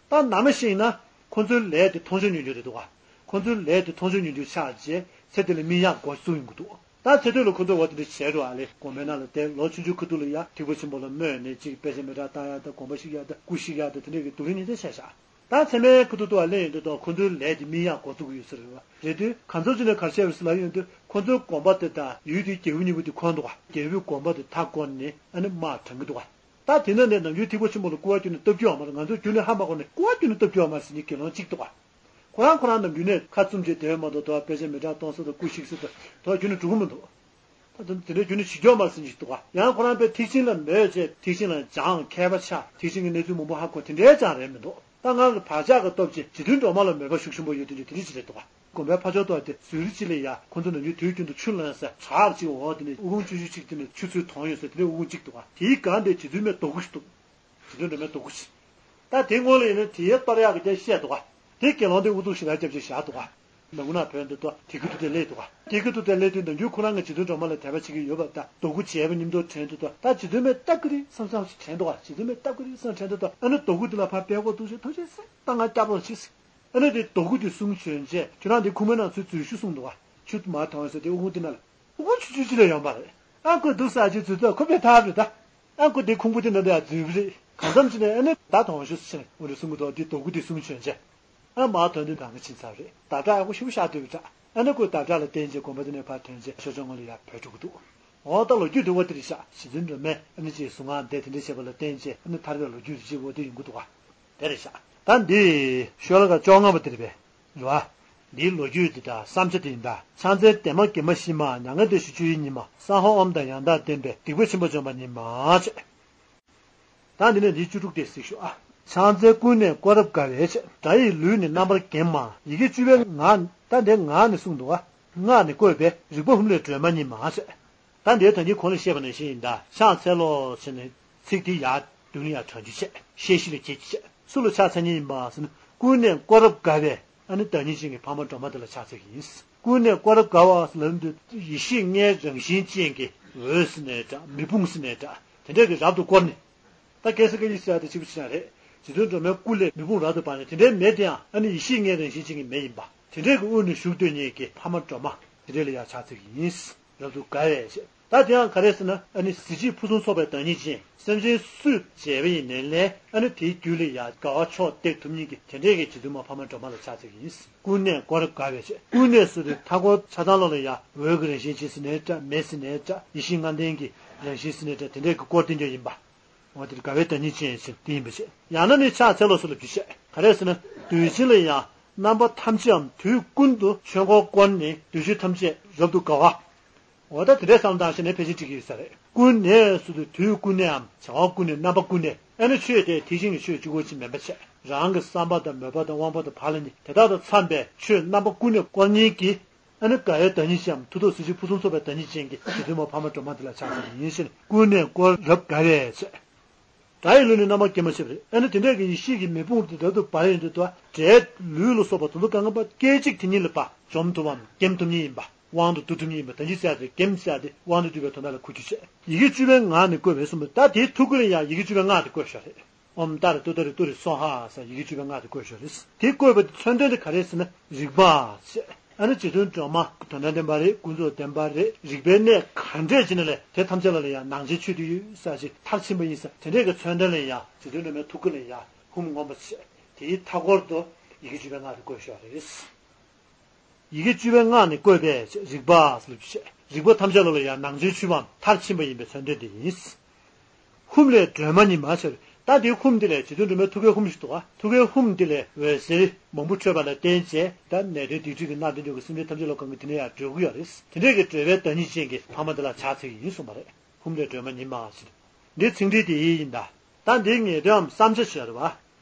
ད་ནང་མ་ཤེས་ན་ཁོ་ཚོའི་ལས་དེ་མཐོང་ཆོས་མྱོང་རྒྱུ་རེད་འདུག་ག་ཁོ་ཚོའི་ལས་དེ་མཐོང་ཆོས་མྱོང་རྒྱུ་ཆགས་རྗེས་ཚེ་འདི་ལ་སྨིན་ཡག་འགོ་བཙུགས་ཡོང་གི་འདུག་ད་ཚེ་སྟོད་ལ་ཁོ་ཚོས་འོ་དེ་འདྲ་བྱས་འགྲོ། ཨ་ལས་དགོན་པའི་ནང་ལ་བསྡད། ལོ་ཆུང་ཆུང་ཁ་ཐུག་ལ་ཡ་ཐེག་པ་ཆེན་པོ་ལ་སྨོད་ནས་ཅིག་དཔེ་ཆ་མི་འདྲ་བཏང་ཡག་དང་། དགོངས་པ་བཞེས་ཡག་དང་། སྐུ་བཞེངས་ཡག་དང་། དེ་འདྲ་གི་སྡུག་རུས་ཉིན་མཚན་བྱས་ཤག་ད་མཚན་མོའི་ཁ་ཐུག་ཏུ་ཨ་ལས་ཡོང་དུས་དང་ཁོ་ཚོའི་ལས་དེ་སྨིན་ཡག་འགོ་བཙུགས་ཀྱི་ཡོད་ས་རེད་བ། རེད་དུས་གང་ཚོད་ཅིག་ནས་ག་རེ་བྱས་པ་རེད་ཟེར་ལབ་ཡོང་དུས། ཁོ་ཚོའི་དགོན་པ་དེ་དང་ཡུལ་དེའི་རྒྱལ་པོ་གཉིས་པོ་དེ་འཁོན་འདུག་ག་རྒྱལ་པོའི་དགོན་པ་དེ་མཐའ་བསྐོར་ནས་ཨ་ནི་དམག་དྲངས་ཀྱི་འདུག་ག་ད་དེ་ནས་ནས་ནམ་རྒྱུན་ཐེག་པ་ཆེན་པོ་ལ་སྐུར་བ་བསྐྱོན་ནས་སྟབས་ཀྱིས་ཡོང་མ་རེད། ང་ཚོས་རྒྱུན་ནས་ཧ་མ་གོ་ནས་སྐུར་བ་བསྐྱོན་ནས་སྟབས་ཀྱིས་ཡོང་མ་རེད་ཟེར་མཁན་དགེ་སློང་གཅིག་འདུག་ག་ཁོ་རང་ཁོ་རང་ནམ་རྒྱུན་ནས་ཁ་བཙུམས་བྱས་བསྡད་པ་མ་གཏོགས། དོ་བ་དཔེ་ཆ་མི་འདྲ་གཏོང་ས་དང་སྐུ་བཞེངས་ས་དང་དོ་བ་རྒྱུན་ནས་འགྲོ་གི་མི་འདུག་ད་དེ་འདྲའི་རྒྱུན་ནས་བྱེད་ཀྱི་ཡོད་མ་རེད་ཟེར་མཁན་ཞིག་འདུག་ག་ཡང་ཁོ་རང་དཔེ་ཐེག་ཆེན་ལ་མོས་བྱས། ཐེག་ཆེན་ལ་སྦྱངས། མཁས་པ་ཆགས། ཐེག་ཆེན་གྱི་གནས་ཚུལ་མང་པོ་ཧ་གོ། དེ་འདྲའི་ཅང་རེད་མི་འདུག་ད་ང་གི་བག་ཆགས་ཀྱི་སྟོབས་ཀྱིས་རྗེ་བཙུན་སྒྲོལ་མ་ལ་མོས་པ་ཤུགས་ཆེན་པོ་ཡོད། དེ་འདྲ་དེ་འདྲ་ཅིག་རེད་འདུག་ག་དགོན་པའི་ཕ་ཕྱོགས་དེ་ཟུར་གཅིག་ལ་ཡ་ཁོ་ཚོ་ནམ་རྒྱུན་དུས་རྒྱུན་དུ་ཆུ་བླངས་ས་བྲག་ཅིག་འོག་དེ་ནས་ཨུ་ཁུང་ཆུང་ཆུང་ཅིག་དེ་ནས་ཆུ་ཚོད་དོང་ཡོད་ས་དེ་འདྲའི་ཨུ་ཁུང་གཅིག་འདུག་ག་དེའི་སྒང་དེ་རྗེ་བཙུན་མའི་རྡོ་སྐུ་ཞིག་འདུག་རྗེ་བཙུན་སྒྲོལ་མའི་རྡོ་སྐུ་ཞིག་ད་དེ་སྔོན་ལ་ཡིན་ན་དེའི་གཏོར་ཡག་གི་དེ་བཤད་འདུག་ག་དེ་དགེ་སློང་དེ་ཨུ་ཚུགས་ཞེ་དྲག་རྒྱབ་བྱས་བཞག་འདུག་ག་ནང་ཁུལ་ན་བོད་འདི་ཏོ་དེ་གི་ཐུག་དེ་སླེབས་འདུག་ག་དེ་གི་ཐུག་དེ་སླེབས་དུས་ནམ་རྒྱུན་ཁོ་རང་གི་རྗེ་བཙུན་སྒྲོལ་མ་ལ་དད་པ་བྱེད་ཀྱི་ཡོད་པ་དང་། རྡོ་སྐུ་མཇལ་བ་མཉམ་དུ་དྲན་དུས་ཏོ། ད་རྗེ་བཙུན་མས་སྟབས་ཀྱིས་རེད་བསམ་བསམ་ཞིག་དྲན་འདུག་ག་རྗེ་བཙུན་མས་སྟབས་ཀྱིས་རེད་བསམ་དྲན་དུས་ཏོ། ཨ་ནི་རྡོ་སྐུ་དེ་ལ་ཕར་ཕེབས་སྒོ་འདུག་ཅེས་ཐུགས་རྗེ་གཟིགས། ད་ང་སྐྱབས་རོགས་བྱེད་ཟེར། ཨ་ནི་དེ་རྡོ་སྐུ་དེ་གསུང་བྱོན་རྗེས་ཁྱོད་རང་དེ་ཁུག་མའི་ནང་ཚུར་འཛུལ་ཤོག་གསུངས་འདུག་ག་ཆུ་མར་དྭངས་ས་དེ་ཨུ་ཁུང་དེ་ན་ལ། ཨུ་ཁུང་ཆུང་ཆུང་ཅིག་ལ་ཡོང་པ་རེད། ཨ་ཁོས་འདུག་ས་ཅིག་འཛུལ་ཐུབ། ཁོ་ཕེབས་ཐབས་རེད་ད། ཨ་ཁོ་དེ་ཁུང་བུ་དེ་ནང་དུ་ཡང་འཛུལ་གི་རེད། གང་འཚམ་ཅིག་ནས་ཨ་ནི་ད་དྭངས་ཤོག་ཟེར་ནས་འོ་འདྲ་གསུང་གི་འདུག་དེ་རྡོ་སྐུ་དེ་གསུང་བྱོན་རྗེས། ཨ་མར་ཐོན་དུས་ད་ག་ཕྱིན་ཚར་རེད། ཟླ་གྲགས་ཨ་ཁུ་ཞེ་པོ་ཤ་དོད་པའི་གྲགས། ཨ་ནི་ཁོས་ཟླ་གྲགས་ལ་བརྟེན་བྱས་དགོན་པ་དེ་ནས་ཕར་ཐོན་བྱས་ཤོ་ཆང་ངོ་ལ་ཡར་བུད་འགྲོ་གི་འདུག་འོ་ད་ལོ་རྒྱུས་དེ་འོ་དེ་རེད་ཤག་རྗེ་བཙུན་སྒྲོལ་མས་ཨ་ནི་ཅིག་གཟུངས་སྔགས་བཟླས་དེ་འདྲ་བྱས་པ་ལ་བརྟེན་བྱས་ཨ་ནི་ཐར་པའི་ལོ་རྒྱུས་རེ་ཅིག་འོ་དེ་ཡོང་གི་འདུག་ག་དེ་རེད་ཤག་ད་འདི་ཤོ་ལོ་ཀ་བཅོ་ལྔ་པ་དེ་རེད་པས། རེད་བ། འདིའི་ལོ་རྒྱུས་འདི་དང་བསམ་བྱ་དེ་ཡིན་ད། ཕྱག་འཚལ་བདེ་མ་དགེ་མ་ཞི་མ། མྱ་ངན་འདས་ཞི་སྤྱོད་ཡུལ་ཉིད་མ། སྭཱ་ཧཱ་ཨོཾ་དང་ཡང་དག་ལྡན་པས། སྡིག་པ་ཆེན་པོ་འཇོམས་པ་ཉིད་མ་བྱས། ད་འདི་ནས་འདིའི་བཅུ་དྲུག་དེ་གཟིགས་ཤོག་ཨ། ཕྱག་འཚལ་ཀུན་ནས་བསྐོར་རབ་དགའ་བའི་ཕྱིར། དགྲ་ཡི་ལུས་ནི་རྣམ་པར་འགེམས་མ། ཡི་གེ་བཅུ་པའི་ངག་ད་འདིའི་ངག་ནས་གསུངས་འདུག་ཨ། སྔགས་ནི་བཀོད་པས་རིག་པ་ཧཱུྃ་ལས་སྒྲོལ་མ་ཉིད་མ་བྱས། ད་འདིའི་ད་གིན་གོང་ལ་བཤད་པ་ནང་བཞིན་ཡིན་ད། ཕྱག་འཚལ་ལོ་ཟེར་ནས་ཚིག་དེ་ཡར་མདུན་ལ་ཡར་དྲངས་རྒྱུ་བྱས། ཤེས་བཞིན་ལ་བགྱིད་རྒྱུ་བྱས། སུ་ལ་ཕྱག་འཚལ་མཁན་ཡིན་པ་ཟེར་ན། ཀུན་ནས་བསྐོར་རབ་དགའ་བའི་ཨ་ནི་བདག་ཉིད་ཅན་གྱི་འཕགས་མ་སྒྲོལ་མ་དེ་ལ་ཕྱག་འཚལ་གྱི་ཡིན། ཀུན་ནས་བསྐོར་རབ་དགའ་བ་ཟེར་ལབ་དུས་ཡེ་ཤེས་ལྔའི་རང་བཞིན་ཅན་གྱི་འོད་ཟེར་ནའི་འདྲ། མེ་དཔུང་ཟེར་ནའི་འདྲ། དེ་འདྲས་ཀྱིས་རབ་ཏུ་བསྐོར་ནས། ད་ཀེ་སར་ཀ་ཡི་ཟེར་ཡ་དེ་གཅིག་པུ་ཅིག་ཡང་རེད། རྗེ་བཙུན་སྒྲོལ་མའི་སྐུ་ལས་མེ་དཔུང་རབ་ཏུ་འབར་ནས་དེ་འདྲའི་མེ་དེ་ཡང་ཨ་ནི་ཡེ་ཤེས་ལྔའི་རང་བཞིན་ཅན་གྱི་མེ་ཡིན་པ། དེ་འདྲའི་གི་དབུས་ན་བཞུགས་སྡོད་མཁན་གྱི་འཕགས་མ་སྒྲོལ་མ་དེ་འདྲས་ལ་ཡང་ཕྱག་འཚལ་གྱི་ཡིན། རབ་ཏུ་དགའ་བའི་ཞེས། ད་དེ་ཡང་ག་རེ་ཟེར་ན། ཨ་ནི་གཟི་བརྗིད་ཕུན་སུམ་ཚོགས་པའི་བདག་ཉིད་ཅན། སེམས་ཅན་སུས་མཇལ་བ་ཡིན་ནའི་ལས་ཨ་ནི་དེའི་རྒྱུད་ལ་ཡང་དགའ་བ་མཆོག་སྟེར་ཐུབ་མཁན་གྱི་དེ་འདྲས་ཀྱི་རྗེ་བཙུན་མ་འཕགས་མ་སྒྲོལ་མ་ལ་ཕྱག་འཚལ་གྱི་ཡིན། ཀུན་ནས་བསྐོར་རབ་དགའ་བའི་ཞེས། ཀུན་ནས་ཟེར་དུས་མཐའ་འཁོར་ཆ་ཚང་ལོ་ལ་ཡང་འོད་ཀྱི་རང་བཞིན་ཅན་ཟེར་ནའི་འདྲ། མེ་ཟེར་ནའི་འདྲ། ཡེ་ཤེས་ལྔ་ལྡན་གྱི་རང་བཞིན་ཟེར་ནའི་འདྲ། དེ་འདྲས་ཀྱིས་བསྐོར་ཏེ་འགྱོ་ཡིན་པ། འོ་དེ་དགའ་བའི་བདག་ཉིད་ཅན་ཞེས་དེ་ཡིན་པ་བྱས། ཡང་ན་ནི་ཕྱག་འཚལ་ལོ་ཟེར་ལབ་རྒྱུ་བྱས། ག་རེ་ཟེར་ན། འདོད་ཆེན་ལ་ཡང་རྣམ་པ་ཐམས་ཅད་འམ་དུས་ཀུན་ཏུ་ཆོས་འཁོར་བསྐོར་ནས་འདོད་ཆེན་ཐམས་ཅད་རབ་ཏུ་དགའ་བ། འོ་ད་དེ་འདྲའི་བསམ་བློ་བཏང་ཤེས་ནས་ཕལ་ཆེར་འགྲིག་གི་ཡོད་ས་རེད། ཀུན་ནས་ཟེར་དུས་དུས་ཀུན་ནས་འམ་བྱ་བ་ཀུན་ནས་རྣམ་པ་ཀུན་ནས། ཨ་ནི་ཆོས་དེ་དེ་བཞིན་གྱི་ཆོས་གཅིག་པོ་ཅིག་མིན་པ་བྱས། རང་གི་བསམ་པ་དང་མོས་པ་དང་དབང་པོ་དང་བག་ལ་ཉལ་དེ་དག་དང་འཚམས་པའི་ཆོས་རྣམ་པ་ཀུན་ནས་བསྐོར་མཁན་གྱི། ཨ་ནི་དགའ་བའི་བདག་ཉིད་ཅན་མཐུ་སྟོབས་གཟི་བརྗིད་ཕུན་སུམ་ཚོགས་པའི་བདག་ཉིད་ཅན་གྱི་རྗེ་བཙུན་མ་འཕགས་མ་སྒྲོལ་མ་དེ་ལ་ཕྱག་འཚལ་གྱི་ཡིན་ཞེས་ཀུན་ནས་བསྐོར་རབ་དགའ་བས་ཟེར། དགྲ་ཡི་ལུས་ནི་རྣམ་པར་འགེམས་པ་ཞེས་པ་རེད། ཨ་ནི་དེ་འདྲས་ཀྱི་ཡེ་ཤེས་ཀྱི་མེ་དཔུང་དེ་རབ་ཏུ་འབར་ཡོང་དུས་དགྲའི་ལུས་ལ་སོགས་པ་དེ་ཚོ་གང་གང་ཕར་སྐད་ཅིག་དེ་ཉིད་ལ་ཕར་འཇོམས་ཐུབ་བམ་འགེམས་ཐུབ་མཁན་ཡིན་པ། དབང་དུ་བསྡུ་ཐུབ་མཁན་ཡིན་པ། ད་ཅི་ཟེར་ཏེ་འགེམས་ཟེར་ཏེ་དབང་དུ་བསྡུ་བའི་དོན་དག་ལ་གོ་རྒྱུ་བྱས། ཡི་གེ་བཅུ་པའི་ངག་ནི་བཀོད་པས་གསུངས་པས། ད་དེའི་ཐུགས་ཀ་ལ་ཡང་ཡི་གེ་བཅུ་པའི་སྔགས་དེ་བཀོད་བཞག་རེད། ཨོཾ་ཏཱ་ར་ཏུཏྟཱ་རེ་ཏུ་རེ་སྭཱ་ཧཱ་ཟེར་ཡི་གེ་བཅུ་པའི་སྔགས་དེ་བཀོད་བཞག་རེད། དེ་བཀོད་པ་དེ་མཚོན་དོན་དེ་ག་རེ་ཟེར་ན། རིག་པ་ཟེར། ཨ་ནི་རྗེ་བཙུན་སྒྲོལ་མ་དོན་དང་ལྡན་པ་རེད། ཀུན་རྫོབ་བདེན་པ་རེད། རིག་པའི་གནས་ག་འདྲས་ཅིག་ན་ལས་དེ་ཐམས་ཅད་ལ་ལ་ཡང་ནང་བྱན་ཆུད་དུ་ཡོད་ས་ཅིག་མཐར་ཕྱིན་པ་ཡིན་ས། དེ་འདྲས་ཀྱི་མཚོན་དོན་ལ་ཡང་རྗེ་བཙུན་སྒྲོལ་མའི་ཐུགས་ཀ་ལ་ཡང་ཧཱུྃ་མངོན་པ་བྱས། དེའི་མཐའ་སྐོར་དུ་ཡི་གེ་བཅུ་པའི་སྔགས་དེ་བཀོད་བཞག་རེད། ཡི་གེ་བཅུ་པའི་སྔགས་ནི་བཀོད་པས་རིག་པ་ཟེར་ལབ་ཀྱི་བྱས། རིག་པ་ཐམས་ཅད་ལ་ལ་ཡང་ནང་བྱན་ཆུད་པའམ་མཐར་ཕྱིན་པ་ཡིན་པའི་མཚོན་དོན་དེ་ཡིན། ཧཱུྃ་ལས་སྒྲོལ་མ་ཉིད་མ་ཟེར། ད་དེའི་ཧཱུྃ་འདི་ལས་རྗེ་བཙུན་སྒྲོལ་མའི་ཐུགས་ཀའི་ཧཱུྃ་ཞིག་འདུག་ག་ཐུགས་ཀའི་ཧཱུྃ་འདི་ལས་འོད་ཟེར་མང་པོ་འཕྲོས་པ་ལ་བརྟེན་བྱས། ད་ནད་གདོན་སྡིག་སྒྲིབ་ཀྱི་རྣམ་ལྡན་འདྲ་གི་སེམས་ཅན་ཐམས་ཅད་ལ་གང་གི་དེ་ནས་ཡང་སྒྲོལ་གྱི་ཡོད་རེད། དེ་འདྲས་ཀྱི་སྒྲོལ་བའི་བདག་ཉིད་ཅན་གྱི་འཕགས་མ་འདི་ལ་ཕྱག་འཚལ་གྱི་ཡིན་གསུངས་པ་རེད། ཧཱུྃ་ལས་སྒྲོལ་མ་ཉིད་མ་ཟེར། འདི་ཚིག་འགྲེལ་དེ་ཡིན་ད། ད་འདིའི་ངེས་དོན་བསམ་བྱ་ཞིག་རེད་བ།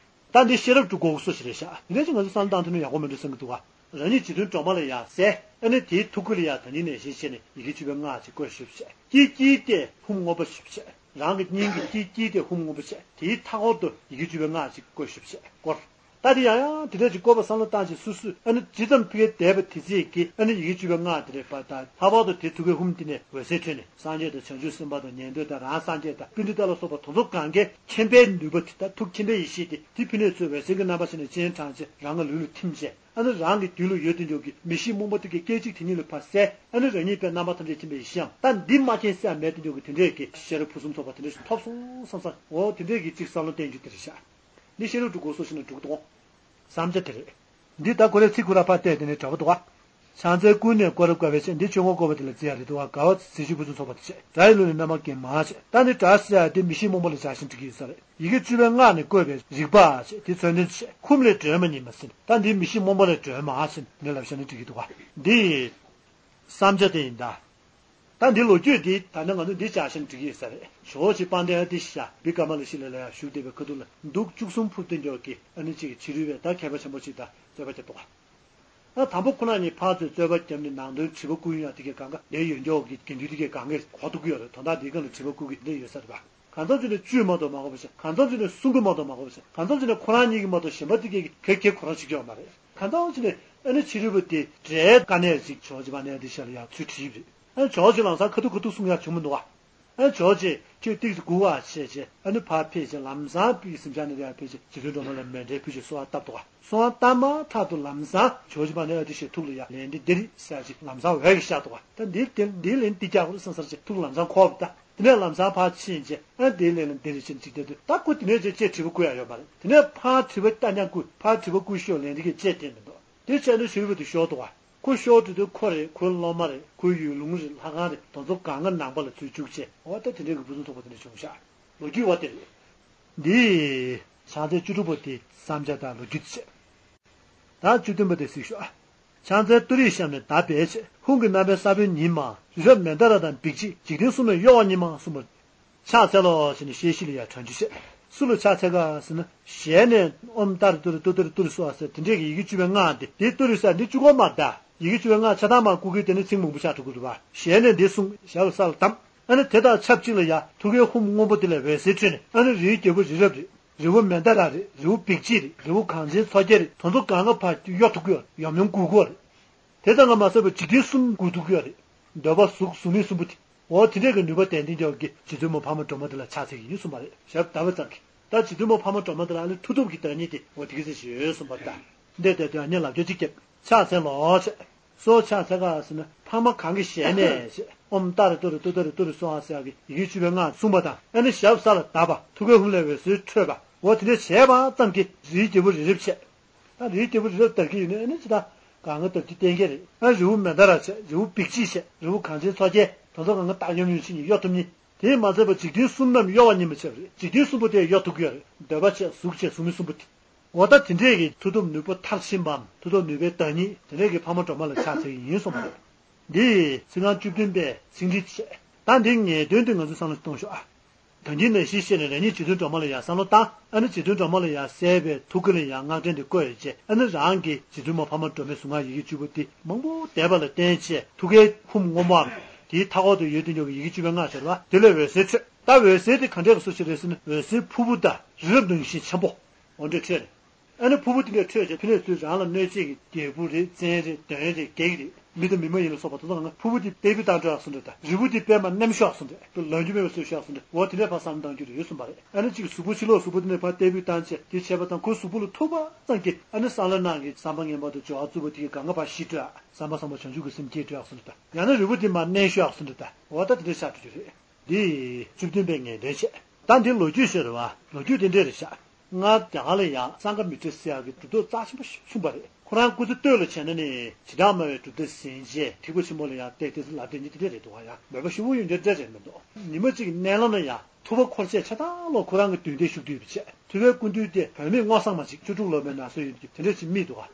ད་འདི་ཤེས་རབ་ཏུ་གོ་དགོས་སོ་ཞིག་རེད་ཤག་དེ་འདྲ་ཅིག་ང་ཚོ་བསམ་བློ་བཏང་ཐུབ་ན་ཡག་པོ་མི་འདུག་བསམ་གྱི་འདུག་ག་རང་ཉིད་རྗེ་བཙུན་སྒྲོལ་མ་ལ་ཡང་ཟས། ཨ་ནི་དེའི་ཐུགས་ཀ་ལ་ཡང་ད་ནི་ནས་བཞིན་བྱས་ནས་ཡི་གེ་བཅུ་པའི་སྔགས་ཅིག་བཀོད་ཞུ་བྱས། དཀྱིལ་དཀྱིལ་ཏེ་ཧཱུྃ་མངོན་པ་ཞུ་བྱས། རང་གི་སྙིང་གི་དཀྱིལ་དཀྱིལ་ཏེ་ཧཱུྃ་མངོན་པ་བྱས། དེའི་མཐའ་སྐོར་དུ་ཡི་གེ་བཅུ་པའི་སྔགས་ཅིག་བཀོད་ཞུ་བྱས་བསྐོར། ད་དེ་ཡང་ཡང་དེ་འདྲ་ཅིག་བསྐོར་བ་བསམ་བློ་བཏང་ཅིག་སུ་སུ་ཨ་ནི་ཇི་ཙམ་ཕ་གིར་བསྡད་པ་དེ་ཚེ་གི་ཨ་ནི་ཡི་གེ་བཅུ་པའི་སྔགས་དེ་ལས་པ་དང་ལྷག་པར་དུ་དེ་ཐུགས་ཀའི་ཧཱུྃ་དེ་ནས་འོད་ཟེར་འཕྲོས་ནས་སངས་རྒྱས་དང་བྱང་ཆུབ་སེམས་དཔའ་དང་ཉན་ཐོས་དང་རང་སངས་རྒྱས་དང་པཎྜི་ཏ་ལ་སོགས་པ་དེ་ཚོ་གང་གའི་མཁྱེན་པའི་ནུས་པ་དེ་དང་ཐུགས་མཁྱེན་པའི་ཡེ་ཤེས་དེ་དེ་ཕི་ནས་ཚུར་འོད་ཟེར་གྱི་རྣམ་པ་ཞིག་ནས་སྤྱན་དྲངས་བྱས་རང་གི་ལུས་ལ་ཐིམ་བྱས། ཨ་ནི་རང་གི་རྒྱུད་ལ་ཡོད་དེ་འཇོག་གི་མི་ཤེས་རྨོངས་པ་དེ་གའི་སྐད་ཅིག་དེ་ཉིད་ལ་ཕར་བསལ། ཨ་ནི་རང་ཉིད་པའི་རྣམ་པ་ཐམས་ཅད་མཁྱེན་པའི་ཡེ་ཤེས་ཡང་ད་འདི་མ་མཁྱེན་གསལ་མེད་དེ་འཇོག་གི་དེ་འདྲས་ཀྱི་ཤེས་རབ་ཕུན་སུམ་ཚོགས་པ་དེ་འདྲས་ཤིག་ཐོབ་སོང་བསམ་ས། འོ་དེ་འདྲས་ཀྱི་ཅིག་བསམ་བློ་བསྟན་རྒྱུ་དེ་རེད་ཤག་འདི་ཤེས་རབ་དྲུག་སྒོ་གསུམ་ཞིག་ན་འགྲུབ་ཀྱི་འདུག་གོ། བསམ་བྱ་དེ་རེད། འདི་ད་ཁོ་རའི་ཚིག་ཁོ་ར་ཕར་བལྟས་དེ་ནས་འདྲ་པོ་འདུག་ག། ཕྱག་འཚལ་ཀུན་ནས་བསྐོར་རབ་དཀའ་བའི་ཆེད། འདི་ཆོས་འཁོར་བསྐོར་བ་དེ་ལ་བརྩི་ཡ་རེད་འདུག་ག། དགའ་བ་ཟས་བཅུད་ཕུན་སུམ་ཚོགས་པ་དེ་བྱེད། དགྲ་ཡི་ལུས་ལ་རྣམ་པ་བརྒྱན་མ་བྱེད། ད་འདི་དགྲ་ཟེར་ཡ་དེ་མི་ཤེས་རྨོངས་པ་ལ་སྦྱར་ཞིང་འབྲི་གི་ཡོད་ས་རེད། ཡི་གེ་བཅུ་པའི་སྔགས་ནས་བཀོད་པའི་རིག་པ་ཞེས་དེ་མཚོན་དོན་བྱེད། ཁུམ་ལས་སྒྲོན་མ་ཉིད་མ་ཟིན། ད་འདི་མི་ཤེས་རྨོངས་པ་ལས་སྒྲོན་མ་ཟིན་ནས་ལབ་བཞག་ན་འགྲིག་གི་འདུག་ག། འདི་བསམ་བྱ་དེ་ཡིན་ད། ད་འདི་ལོ་རྒྱུས་འདི་ད་ནི་ང་ཚོ་འདི་བྱ་ཞིང་འགྲིག་གི་ཡོད་ས་རེད། ཇོ་བོ་རྗེ་དཔལ་ལྡན་ཨ་ཏི་ཤ་བི་ཀ་མ་ལ་ཤི་ལ་ལ་ཡ་བཞུགས་བསྡད་པའི་ཁ་ཐུག་ལ་གདུགས་བཅུ་གསུམ་ཕུབ་སྟེ་འགྱོག་གི་ཨ་ནི་གཅིག་གི་ཕྱི་རོལ་བས་ད་མཁས་པ་ཆེན་པོ་གཅིག་ད་རྩོད་པ་རྒྱབ་འདུག་ག། ཨ་དང་པོ་ཁོ་ན་གཉིས་ཕར་ཚུར་རྩོད་པ་བརྒྱབ་ནས་ནང་དོན་དྲི་བ་བསྐུར་ཡོང་ཡ་དེ་གའི་གང་ག་ལས་ཡོད་འགྱོག་གི་དགེ་འདུན་དེ་གའི་གང་གས་གོ་ཐུབ་ཀྱི་ཡོད་རེད། དོན་དག་འདིའི་སྒང་ལ་དྲི་བ་བསྐུར་གི་ལས་ཡོད་ས་རེད་པ། གང་འཚམ་ཅིག་ནས་བཅུས་མ་གཏོགས་མ་གོ་བ་ཞིག་གང་འཚམ་ཅིག་ནས་གསུང་གི་མ་གཏོགས་མ་གོ་བ་ཞིག་གང་འཚམ་ཅིག་ནས་ཁོ་རང་གཉིས་ཀྱིས་མ་གཏོགས་གཞན་པ་དེ་གའི་གེ་གེ་གོ་རང་བྱེད་ཀྱི་ཡོད་མ་རེད། གང་འཚམ་ཅིག་ནས་ཨ་ནི་ཕྱི་རོལ་པོ་དེ་འདྲའི་དཀའ་གནད་ཅིག་ཇོ་བོ་རྗེ་དཔལ་ལྡན་ཨ་ཏི་ཤ་ལ་ཡང་ཚུར་དྲིས་པ་རེད། ཨ་ནི་ཇོ་བོ་རྗེ་ལམ་སང་ཁ་ཐུག་ཁ་ཐུག་གསུང་ཡག་བྱུང་མི་འདུག་ག། ཨ་ནི་ཇོ་བོ་རྗེ་ཁྱོད་ཏིག་ཙམ་སྒུག་ཨ་བྱས་བྱས་ཨ་ནི་ཕར་ཕེབས་བྱས་ལམ་སང་པི་གཟིམ་ཤག་ནས་ཡར་ཕེབས་བྱས་རྗེ་བཙུན་སྒྲོལ་མ་ལ་མཎྜལ་ཕུལ་བྱས་གསོལ་བ་བཏབ་འདུག་ག། གསོལ་བ་བཏབ་མ་ཐག་ཏུ་ལམ་སང་ཇོ་བོ་རྗེ་དཔལ་ལྡན་ཨ་ཏི་ཤས་ཐུགས་ལ་ཡང་ལན་འདི་འདི་རེད་ཟེར་ཅིག་ལམ་སང་འོད་ཀྱིས་ཤར་འདུག་ག། ད་འདི་འདི་འདི་ལན་འདི་རྒྱག་དགོས་རེད་བསམ་ས་ཅིག་ཐུགས་ལམ་སང་འཁོར་བ་ད། དེ་ནས་ལམ་སང་ཕར་ཕྱིན་རྗེས་ཨ་དེའི་ལན་ལ་འདི་རེད་ཕྱིན་ཅིག་བསྡད་དུས་ད་ཁོ་དེ་ནས་ཅིག་ཅེས་དྲི་བ་བསྐུར་ཡག་ཡོད་མ་རེད། དེ་ནས་ཕར་དྲི་བ་བཏང་ཀྱང་བསྐུར་ཕར་དྲི་བ་བསྐུར་ཤོག་ལན་འདི་གས་ཅེས་བསྟན་མི་འདུག། དེ་བྱས་ན་ཕྱི་རོལ་པོ་དེ་ཤོར་འདུག་ག། ཁོ་ཤོར་འགྲོ་དུས་ཁོ་རེད། ཁོའི་སློབ་མ་རེད། ཁོའི་ཡུལ་ལུང་རེད། ལྷ་ཁང་རེད། དེ་ཚོ་གང་ག་ནང་པ་ལ་ཚུར་བཅུག་བྱས་འོ་ད་དེ་འདྲའི་གི་ཕུན་སུམ་ཚོགས་པ་དེ་འདྲ་བྱུང་ཤག། ལོ་རྒྱུས་བ་དེ་རེད། འདི་ཕྱག་འཚལ་བཅུ་དྲུག་པོ་དེ་བསམ་བྱ་དང་ལོ་རྒྱུས་དེ་བྱས། ད་བཅུ་བདུན་པ་དེ་གཟིགས་ཤོག་ཨ། ཕྱག་འཚལ་ཏུ་རེའི་ཞབས་ནས་བརྡ་སྤེལ་ཆེད། ཧཱུྃ་གི་རྣམ་པའི་ས་བོན་ཉིད་མ། རི་རབ་མནྡ་ར་དང་འབིགས་བྱེད། འཇིག་རྟེན་གསུམ་ལ་གཡོ་བ་ཉིད་མ་གསུངས་པ། ཕྱག་འཚལ་ལོ་ཞེས་ནས་ཤེལ་བཞི་ལ་ཡར་དྲན་རྒྱུ་བྱས། སུ་ལ་ཕྱག་འཚལ་ག་ཟེར་ན་ཞལ་ནས་ཨོཾ་ཏཱ་རེ་ཏུ་རེ་ཏུ་ཏཱ་རེ་ཏུ་རེ་སྭཱ་ཧཱ་ཟེར་དེ་འདྲས་ཀྱི་ཡི་གེ་བཅུ་པའི་སྔགས་དེ་དེའི་ཏུ་རེ་ཟེར་འདི་བཅུ་སྐོར་མ་བཟླས། ཡི་གེ་བཅུ་པའི་སྔགས་ཆ་ཚང་མར་བསྐུར་གི་དེ་ནི་ཚིག་མང་པོ་ཆགས་འགྲོ་གི་རེད་པ། ཞལ་ནས་འདི་གསུངས། ཞབས་ལ་ས་ལ་བསྡམས། ཨ་ནི་དེ་དང་ཆབས་ཅིག་ལ་ཡ་ཐུགས་ཀའི་ཧཱུྃ་སྔོན་པོ་དེ་ལས་འོད་ཟེར་འཕྲོས་ནས་ཨ་ནི་རིའི་རྒྱལ་པོ་རི་རབ་རེད། རི་བོ་མནྡ་ར་རེད། རི་བོ་འབིགས་བྱེད་རེད། རི་བོ་གངས་ཅན་མཚོ་རྒྱལ་རེད། དེ་ཚོ་གང་ག་ཕར་གཡོ་ཐུབ་ཀྱི་ཡོད་རེད། ཡོམ་ཡོམ་འགུལ་གྱི་ཡོད་རེད། དེ་ཙམ་གྱིས་མ་ཟད་པར་འཇིག་རྟེན་གསུམ་འགུལ་ཐུབ་ཀྱི་ཡོད་རེད། འདོད་པ་གཟུགས་གཟུགས་མེད་གསུམ་པོ་དེ། འོ་དེ་འདྲས་ཀྱི་ནུས་པ་ལྡན་ལྡན་འཇོག་གི་རྗེ་བཙུན་མོ་འཕགས་མ་སྒྲོལ་མ་དེ་ལ་ཕྱག་འཚལ་གྱི་ཡིན་གསུངས་པ་རེད། ཞབས་བརྡབས་པ་ཙམ་གྱིས། ད་རྗེ་བཙུན་མོ་འཕགས་མ་སྒྲོལ་མ་དེ་ལ་ཨ་ནི་མཐུ་སྟོབས་ཀྱི་བདག་ཉིད་དེ་འོ་དེ་ག་ཚད་ཞིག་ཡོད་གསུངས་པ་རེད་ད། འདི་ལྟར་དུ་ཨ་ནི་ལབ་རྒྱུ་གཅིག་བརྒྱབ། ཕྱག་འཚལ་ལོ་ཞེས། སུ་ཕྱག་འཚལ་ག་ཟེར་ན་འཕགས་མ་གང་གི་ཞལ་ནས་ཞེས་ཨོཾ་ཏཱ་རེ་ཏུ་རེ་ཏུ་ཏཱ་རེ་ཏུ་རེ་སྭཱ་ཧཱ་ཟེར་ཡག་གི་ཡི་གེ་བཅུ་པའི་སྔགས་གསུངས་པ་དང་ཨ་ནི་ཞབས་ས་ལ་བརྡབས་པ། ཐུགས་ཀའི་ཧཱུྃ་ལས་འོད་ཟེར་འཕྲོས་པ། འོ་དེ་འདྲ་བྱས་པ་ཙམ་གྱིས་རིའི་རྒྱལ་པོ་རི་རབ་བྱས། ད་རིའི་རྒྱལ་པོ་རི་རབ་དར་གྱི་ཡོད་ན་ཨ་ནི་ཅི་ད་གང་ག་དར་རྒྱུ་གཏན་འཁེལ་རེད། ཨ་རི་བོ་མནྡ་ར་བྱས། རི་བོ་འབིགས་བྱེད་བྱས། རི་བོ་གངས་ཅན་མཚོ་རྒྱལ་དེ་ཚོ་གང་ག་སྟག་ཡོམ་ཡོམ་ཕྱིན་ནས་གཡོ་ཐུབ་ནི། དེས་མ་ཚད་པར་འཇིག་རྟེན་གསུམ་རྣམས་གཡོ་བ་ཉིད་མ་བྱས་པ་རེད། འཇིག་རྟེན་གསུམ་པོ་དེ་གཡོ་ཐུབ་ཀྱི་ཡོད་རེད། འདོད་པ་བྱས་གཟུགས་བྱས་གཟུགས་མེད་གསུམ་པོ་དེ། འོ་ད་དེ་འདྲས་ཀྱི་མཐུ་སྟོབས་ནུས་པ་མཐར་ཕྱིན་པའམ་མཐུ་སྟོབས་ནུས་པའི་བདག་ཉིད་དེ་འདྲས་ཀྱི་འཕགས་མ་སྒྲོལ་མ་ལ་ཕྱག་འཚལ་གྱི་ཡིན་གསུངས་པ་རེད། འདི་ཚིག་རྐང་བཅུ་བདུན་པའི་ཚིག་འགྲེལ་བྱས། ད་འདིའི་ངེས་དོན་དེ་ང་ཚོས་བསམ་བློ་གཏོང་ཤོག་ཨ། ད་འདི་ནང་བཞིན་བཤད་ནས་རང་ཉིད་རྗེ་བཙུན་སྒྲོལ་མ་ལ་ཡང་བསམ་བློ་བཏང་། ཨ་ནི་རྗེ་བཙུན་སྒྲོལ་མ་ལ་ཡང་གསལ་བའི་ཐུགས་ཀ་ལ་ཡང་སྔགས་ཕྲེང་དེ་བཀོད་ཡོད་ཅེས། ཨ་ནི་རང་གིས་རྗེ་བཙུན་མ་འཕགས་མ་སྒྲོལ་མའི་གཟུངས་སྔགས་ཡི་གེ་བཅུ་པོ་དེ་མང་པོ་བཟླས་པ་ལ་བརྟེན་བྱས་ཐུགས་ཀའི་ཧཱུྃ་སྔོན་པོའམ་དེའི་མཐའ་འཁོར་དུ་ཡོད་དུ་འཇོག་གི་ཡི་གེ་བཅུ་པའི་སྔགས་ཟེར་བ་དེ་ལས་འོད་ཟེར་འཕྲོས། ད་འོད་ཟེར་དེ་ག་འདྲས་ཀྱི་བཟོ་ཞིག་རེད་ཟེར་ན་འོད་ཟེར་ཕུར་བུ་དང་རི་རབ་ནང་བཞིན་ཆེན་པོ་འོ་འདྲས་འཕྲོས་ནས། ཨ་ནི་ཕུར་བུ་དེ་འདྲས་འཕྲོས་བྱས་ཕི་ནས་ཚུར་རང་ལ་གནོད་བྱེད་ཀྱི་རྒྱལ་བུ་རེད། བཙན་རེད། གདོན་རེད། བགེགས་རེད། མི་དང་མི་མ་ཡིན་ལ་སོགས་པ་དེ་ཚོ་ལ་ཕུར་བུ་དེ་ཏེ་བུ་བཏང་འགྲོ་ཡག་བཟོ་འདྲ་དང་རི་བོ་དེ་པད་མ་མནན་ཤོག་བཟོ་འདྲ་དང་ལང་རྒྱུ་མེད་པ་བཟོ་ཤོག་བཟོ་འདྲ་འོ་དེ་འདྲས་ཕར་བསམ་བཏང་རྒྱུ་རེད་གསུངས་པ་རེད། ཨ་ནི་གཅིག་གཟུགས་པོ་ཕྱི་ལོགས་གཟུགས་པོ་དེ་ནས་ཕར་ཏེ་བུ་བཏང་བྱས་དེ་བྱས་པ་དང་ཁོ་གཟུགས་པོ་ལ་ཐུག་པ་ཙམ་གྱིས་ཨ་ནི་བསམ་བློ་ནང་གི་བསམ་པ་ངན་པ་དང་སྦྱོར་བ་རྩུབ་པོ་དེ་གི་གང་ག་ཕར་ཞི་འགྲོ་ཡག་བསམ་པ་བཟང་པོ་བྱང་ཆུབ་ཀྱི་སེམས་སྐྱེ་འགྲོ་ཡག་བཟོ་འདྲ་དང་ཡང་ན་རི་བོ་དེ་མར་མནན་ཤོག་ཡག་བཟོ་འདྲ་དང་འོ་ད་དེ་འདྲས་ཆགས་འགྲོ་རྒྱུ་རེད། འདི་བཅུ་བདུན་པའི་ངེས་དོན་བྱས། ད་འདི་ལོ་རྒྱུས་ཤོད་རེད་བ། ལོ་རྒྱུས་དེ་འདྲས་རེད་ཤག་སྔར་རྒྱ་གར་ལ་ཡང་སངྒ་མི་ཏྲ་ཟེར་ཡག་གི་གྲུབ་ཐོབ་རྩ་ཆེན་པོ་ཞིག་བྱུང་བ་རེད། ཁོ་རང་སྐུ་ཚེ་སྟོད་ལ་བྱས་ན་ནི་བྱེ་བྲག་སྨྲ་བའི་གྲུབ་མཐའི་ཟིན་བྱས་ཐེག་པ་ཆེན་པོ་ལ་ཡང་གཏད་དེ་ལ་བརྟེན་གྱི་དེ་འདྲས་རེད་འདུག་ག་ཡང་མོས་པ་ཞེ་པོ་ཡོད་འདྲ་འདྲ་རེད་མི་འདུག་ཉི་མ་གཅིག་མནལ་ལམ་ལ་ཡང་ཐུབ་པ་འཁོར་བཅས་ཆ་ཚང་ལོ་ཁོ་རང་གི་མདུན་དེ་བཞུགས་དུས་བྱས་ཐུབ་པའི་སྐུ་མདུན་དེ་བུད་མེད་སྔོ་བསངས་མ་ཅིག་བཅུ་དྲུག་ལོ་མའི་ན་སོ་ཡོད་ཀྱི་དེ་འདྲས་ཅིག་རྨིས་འདུག་ག་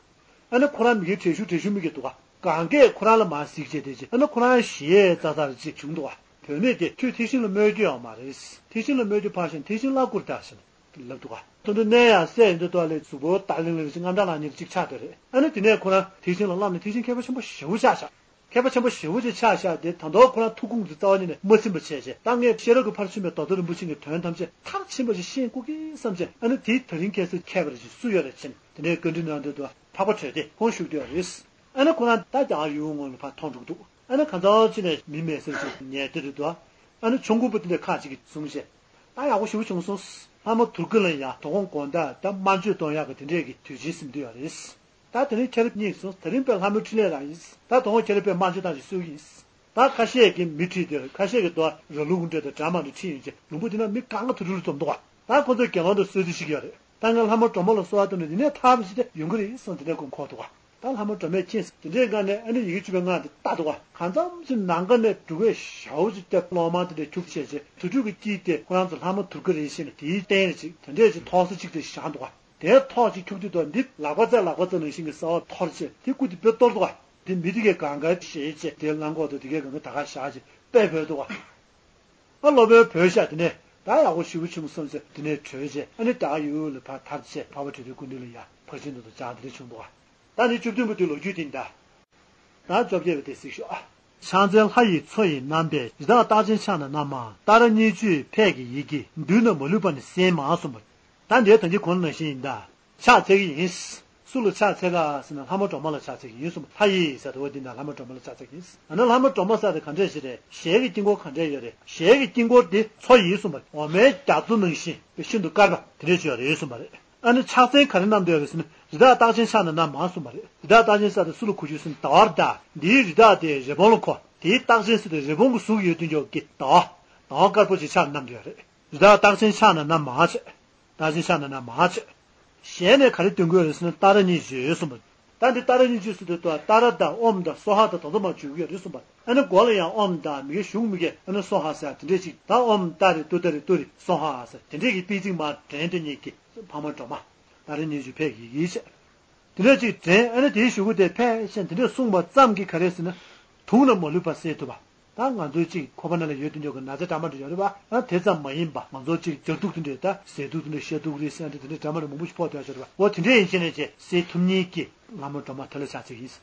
ཨ་ནི་ཁོ་རང་མི་གི་དྲན་ཤུགས་དྲན་ཤུགས་མི་གི་འདུག་ག་གང་གས་ཁོ་རང་ལ་མར་གཟིགས་བྱས་དེ་ཅི་ཨ་ནི་ཁོ་རང་ཞེད་ཙག་ཙག་རེ་ཅིག་བྱུང་འདུག་ག་བུད་མེད་དེ་ཁྱོད་ཐེག་ཆེན་ལ་སྨོད་རྒྱུ་ཡོད་མ་རེད། ཐེག་ཆེན་ལ་སྨོད་རྒྱུ་ཕར་ཞོག་ཐེག་ཆེན་བརླག་དགོས་རེད་ད་ཟེར། ལབ་འདུག་ག། ཐུང་ཐུང་གནས་ཡང་སད་ཡིན་དུས་ཐོག་ལ་གཟུགས་པོ་ལྟ་ལིང་ལིང་ཅིག་རྔམ་སྐྲག་ལངས་མཁན་ཅིག་ཆགས་བསྡད་རེད། ཨ་ནི་དེ་ནས་ཁོ་རང་ཐེག་ཆེན་ལ་བསླབས་ནས་ཐེག་ཆེན་མཁས་པ་ཆེན་པོ་ཞེ་པོ་ཆགས་ཤག། མཁས་པ་ཆེན་པོ་ཞེ་པོ་ཅིག་ཆགས་ཤག་དེ་ད་དུང་ཁོ་རང་ཐུགས་དགོངས་དེ་རྩ་བ་ཉིད་ནས་མ་ཚིམ་པ་བྱས་བྱས། ད་ངས་ཤེས་རབ་ཀྱི་ཕ་རོལ་ཕྱིན་པའི་མདོ་མདོ་རིན་པོ་ཆེ་གི་དོན་ཐམས་ཅད་མཐར་ཕྱིན་པ་ཞིག་ཤེས་དགོས་ཀི་བསམ་བྱས། ཨ་ནི་དེའི་ད་རིང་ཁ་སང་མཁས་པ་རེ་ཞིག་སུ་ཡོད་རེད་ཟེར་ནས་དེ་ནས་བཀའ་འདྲི་གནང་དུས་དུ་འཕགས་པ་གྲོལ་སྡེ་ཁོང་བཞུགས་བསྡད་ཡོད་རེད། ཨ་ནི་ཁོ་རང་ད་རྒྱ་གར་ཡུལ་ངོས་ལ་ཕར་མཐོང་འགྲོ་གི་འདུག། ཨ་ནི་གང་ལྟར་ཅི་ནས་མི་མེད་ཟེར་ཞིག་ཉལ་བསྡད་དུས་དུ། ཨ་ནི་ཆོམ་རྐུན་པོ་དེ་འདྲས་ཁག་ཅིག་གིས་བཟུང་བྱས། ད་ཡག་པོ་ཞེ་པོ་བྱུང་སོང་། ལྷ་མོ་དུར་ཁྲོད་ལ་ཡང་དོ་དགོང་དགོང་དག་ད་དམར་མཆོད་གཏོང་ཡག་གི་དེ་འདྲས་ཀྱི་དུས་ཆེན་ཟིན་དུས་ཡོད་རེད། ད་དེ་རིང་ཁྱེད་རང་གཉིད་སོང་། དེ་རིང་དཔེ་ལྷ་མོའི་འཕྲིན་ལས་རང་ཡིན། ད་དོ་དགོང་ཁྱེད་རང་དཔེ་དམར་མཆོད་བཏང་ཞིག་གསོལ་གྱི་ཡིན། ད་ཁ་ཤས་ཀྱིས་མི་ཁྲིད་དེ་རེད། ཁ་ཤས་ཀྱིས་དོ་ར་ལུག་འདྲ་དང་འདྲ་མ་འདྲ་ཁྲིད་ཡོང་བྱས་ལུང་པ་དེ་ན་མི་གང་ག་ཐུག་ཐུག་རུ་འཛོམས་འདུག་ག། ད་ཁོ་ཚོས་དགེ་སློང་དང་གསོལ་ཚིགས་ཤིག་ཡོད་རེད། ད་ངས་ལྷ་མོ་སྒྲོལ་མ་ལ་གསོལ་བ་བཏབ་ནས་འདི་ནས་ཐར་བ་ཞིག་དེ་ཡོང་གི་རེད་གསུངས། དེ་ནས་ཁོང་ཁོག་འདུག་ག། ད་ལྷ་མོ་སྒྲོལ་མས་མཁྱེན་སོང་། དེ་འདྲའི་སྒང་ནས་ཨ་ནི་ཡི་གེ་བཅུ་པའི་སྔགས་འདི་བཏགས་འདུག་ག། གང་འཚམ་ཞིག་ནམ་མཁའ་ནས་འབྲུག་སྐད་ཞའོ་ཅིག་བརྒྱབ། གློག་དམར་དེ་འདྲ་འཁྱུག་བྱས་བྱས། དུར་ཁྲོད་ཀྱི་དཀྱིལ་དེ་ཁོ་རང་ཚོ་ལྷ་མོ་དུར་ཁྲོད་རེད་ཟེར་ནས་དེའི་རྟེན་རེ་ཅིག་དེ་འདྲས་ཅིག་ཐོག་ས་གཅིག་དེ་བཞག་འདུག་ག། དེའི་ཐོག་ཅིག་འཁྱུག་དུས་དོ་འདི་ལག་པ་རྩེ་ལག་པ་རྩེ་ནང་བཞིན་གྱི་གསར་པ་འཐོར་བྱས་དེ་སྐུ་དེ་དཔེ་གཏོར་འདུག་ག། དེ་མི་དེ་གས་གང་ག་ཞེས་བྱས་དེ་གླང་གོག་དང་དེ་གས་གང་ག་ད་ག་བཞག་བྱས་དཔེ་འབོད་འདུག་ག། ཨ་སློབ་དཔོན་བོས་ཤག། དེ་ནས་ད་ཡག་པོ་ཞེ་པོ་བྱུང་སོང་ཟེར། དེ་ནས་གྲོལ་བྱས་ཨ་ནི་ད་ཡུལ་ལ་ཕར་ཐར་བྱས། འཕགས་པ་གྲོལ་སྡེའི་སྐུ་མདུན་ལ་ཡ་ཕར་ཕྱིན་དུ་དུ་བྱ་དེ་འདྲ་བྱུང་འདུག་ག། ད་ནི་བཅུ་བདུན་པ་དེ་ལོ་རྒྱུས་དེ་ཡིན་ད། ད་བཅོ་བརྒྱད་པ་དེ་གཟིགས་ཤོག་ཨ། ཕྱག་མཚན་ལྷ་ཡི་མཚོ་ཡི་རྣམ་པས། རི་དྭགས་རྟགས་ཅན་ཕྱག་ན་བསྣམས་མ། ཏཱ་ར་གཉིས་བརྗོད་ཕཊ་ཀྱི་ཡི་གེ། མདུན་ན་མ་ལུས་པ་ནི་གསན་མ་གསུངས་པ། ད་འདིའི་ད་གིན་གོང་ནང་བཞིན་ཡིན་ད། ཕྱག་འཚལ་གྱི་ཡིན། སུ་ལ་ཕྱག་འཚལ་ག་ཟེར་ན་ལྷ་མོ་སྒྲོལ་མ་ལ་ཕྱག་འཚལ་གྱི་ཡིན་གསུངས་པ། ལྷ་ཡི་ཟེར་དུས་འདི་ན་ལྷ་མོ་སྒྲོལ་མ་ལ་ཕྱག་འཚལ་གྱི་ཡིན། ཨ་ན་ལྷ་མོ་སྒྲོལ་མ་ཟེར་དེ་ག་འདྲས་ཞིག་རེད། ཞལ་གྱི་དཀྱིལ་འཁོར་ག་འདྲས་ཡོད་རེད། ཞལ་གྱི་དཀྱིལ་འཁོར་དེ་མཚོ་ཡིན་གསུངས་པ། འོ་མའི་རྒྱ་མཚོ་ནང་བཞིན་ཤིན་ཏུ་དཀར་བ་དེ་འདྲས་ཅིག་ཡོད་རེད་གསུངས་པ་རེད། ཨ་ནི་ཕྱག་མཚན་ག་རེ་བསྣམས་བསྡད་ཡོད་རེད་ཟེར་ན་རི་དྭགས་རྟགས་ཅན་ཕྱག་ན་བསྣམས་མ་གསུངས་པ་རེད། རི་དྭགས་རྟགས་ཅན་ཟེར་དེ་སུ་ལ་གོ་རྒྱུ་ཟེར་ན་ཟླ་བ་རེད་ད། འདིའི་རི་དྭགས་དེ་རི་བོང་ལ་གོ། དེའི་རྟགས་ཅན་ཟེར་དེ་རི་བོང་གི་གཟུགས་ཡོད་དུས་འཇོག་གི་ཟླ་བ། ཟླ་བ་དཀར་པོ་ཅིག་ཕྱག་ན་བསྣམས་བསྡད་ཡོད་རེད། རི་དྭགས་རྟགས་ཅན་ཕྱག་ན་བསྣམས་མ་བྱས། རྟགས་ཅན་ཕྱག་ན་བསྣམས་མ་བྱས། ཞལ་ནས་ག་རེ་འདོན་གྱི་ཡོད་རེད་ཟེར་ན་ཏཱ་ར་གཉིས་བརྗོད་གསུངས་པ། ད་འདི་ཏཱ་ར་གཉིས་བརྗོད་ཟེར་དུས་ཏཱ་ར་དང་ཨོཾ་དང་སྭཱ་ཧཱ་དང་ད་དུ་མ་བརྗོད་ཀྱི་ཡོད་རེད་གསུངས་པ། ཨ་ནི་མགོ་ལ་ཡང་ཨོཾ་དང་མི་དགེ་གཞུང་མི་དགེ་ཨ་ནི་སྭཱ་ཧཱ་ཟེར་དེ་འདྲས་ཅིག། ད་ཨོཾ་ཏཱ་རེ་ཏུཏྟཱ་རེ་ཏུ་རེ་སྭཱ་ཧཱ་ཟེར་དེ་འདྲས་ཀྱི་པི་ཙིག་མ་དྲན་དེ་ཉིད་ཀྱི་ཕག་མོ་སྒྲོལ་མ། ཏཱ་ར་གཉིས་བརྗོད་ཕཊ་ཀྱི་ཡི་གེ་བྱས། དེ་འདྲ་ཅིག་དྲན། ཨ་ནི་དེའི་གཞུག་གུ་དེ་ཕཊ་ཅན་དེ་འདྲས་གསུངས་པ་ཙམ་གྱིས་ག་རེ་ཟེར་ན། དུག་ལ་མ་ལུས་པ་སེལ་ཐུབ་པ། ད་ང་ཚོའི་ཅིག་ཁོག་པ་ནང་ལ་ཡོད་དུ་འཇོག་གི་ན་ཚ་འདྲ་མ་འདྲ་ཡོད་རེད་པ། ཨ་དེ་ཙམ་མ་ཡིན་པ་ང་ཚོ་ཅིག་སྦྱར་དུག་དེ་འདྲས་ད་ཟས་དུག་དེ་འདྲས་བཤད་དུག་རེད་ཟེར་འདྲ་དེ་འདྲས་འདྲ་མ་འདྲ་མང་པོ་ཞིག་ཕོག་བསྡད་ཡོད་རེད་པ། འོ་དེ་འདྲས་ཡིན་ཕྱིན་ནས་ཅིག་སེལ་ཐུབ་མཁན་གྱི་ལྷ་མོ་སྒྲོལ་མ་དེ་ལ་ཕྱག་འཚལ་གྱི་ཡིན།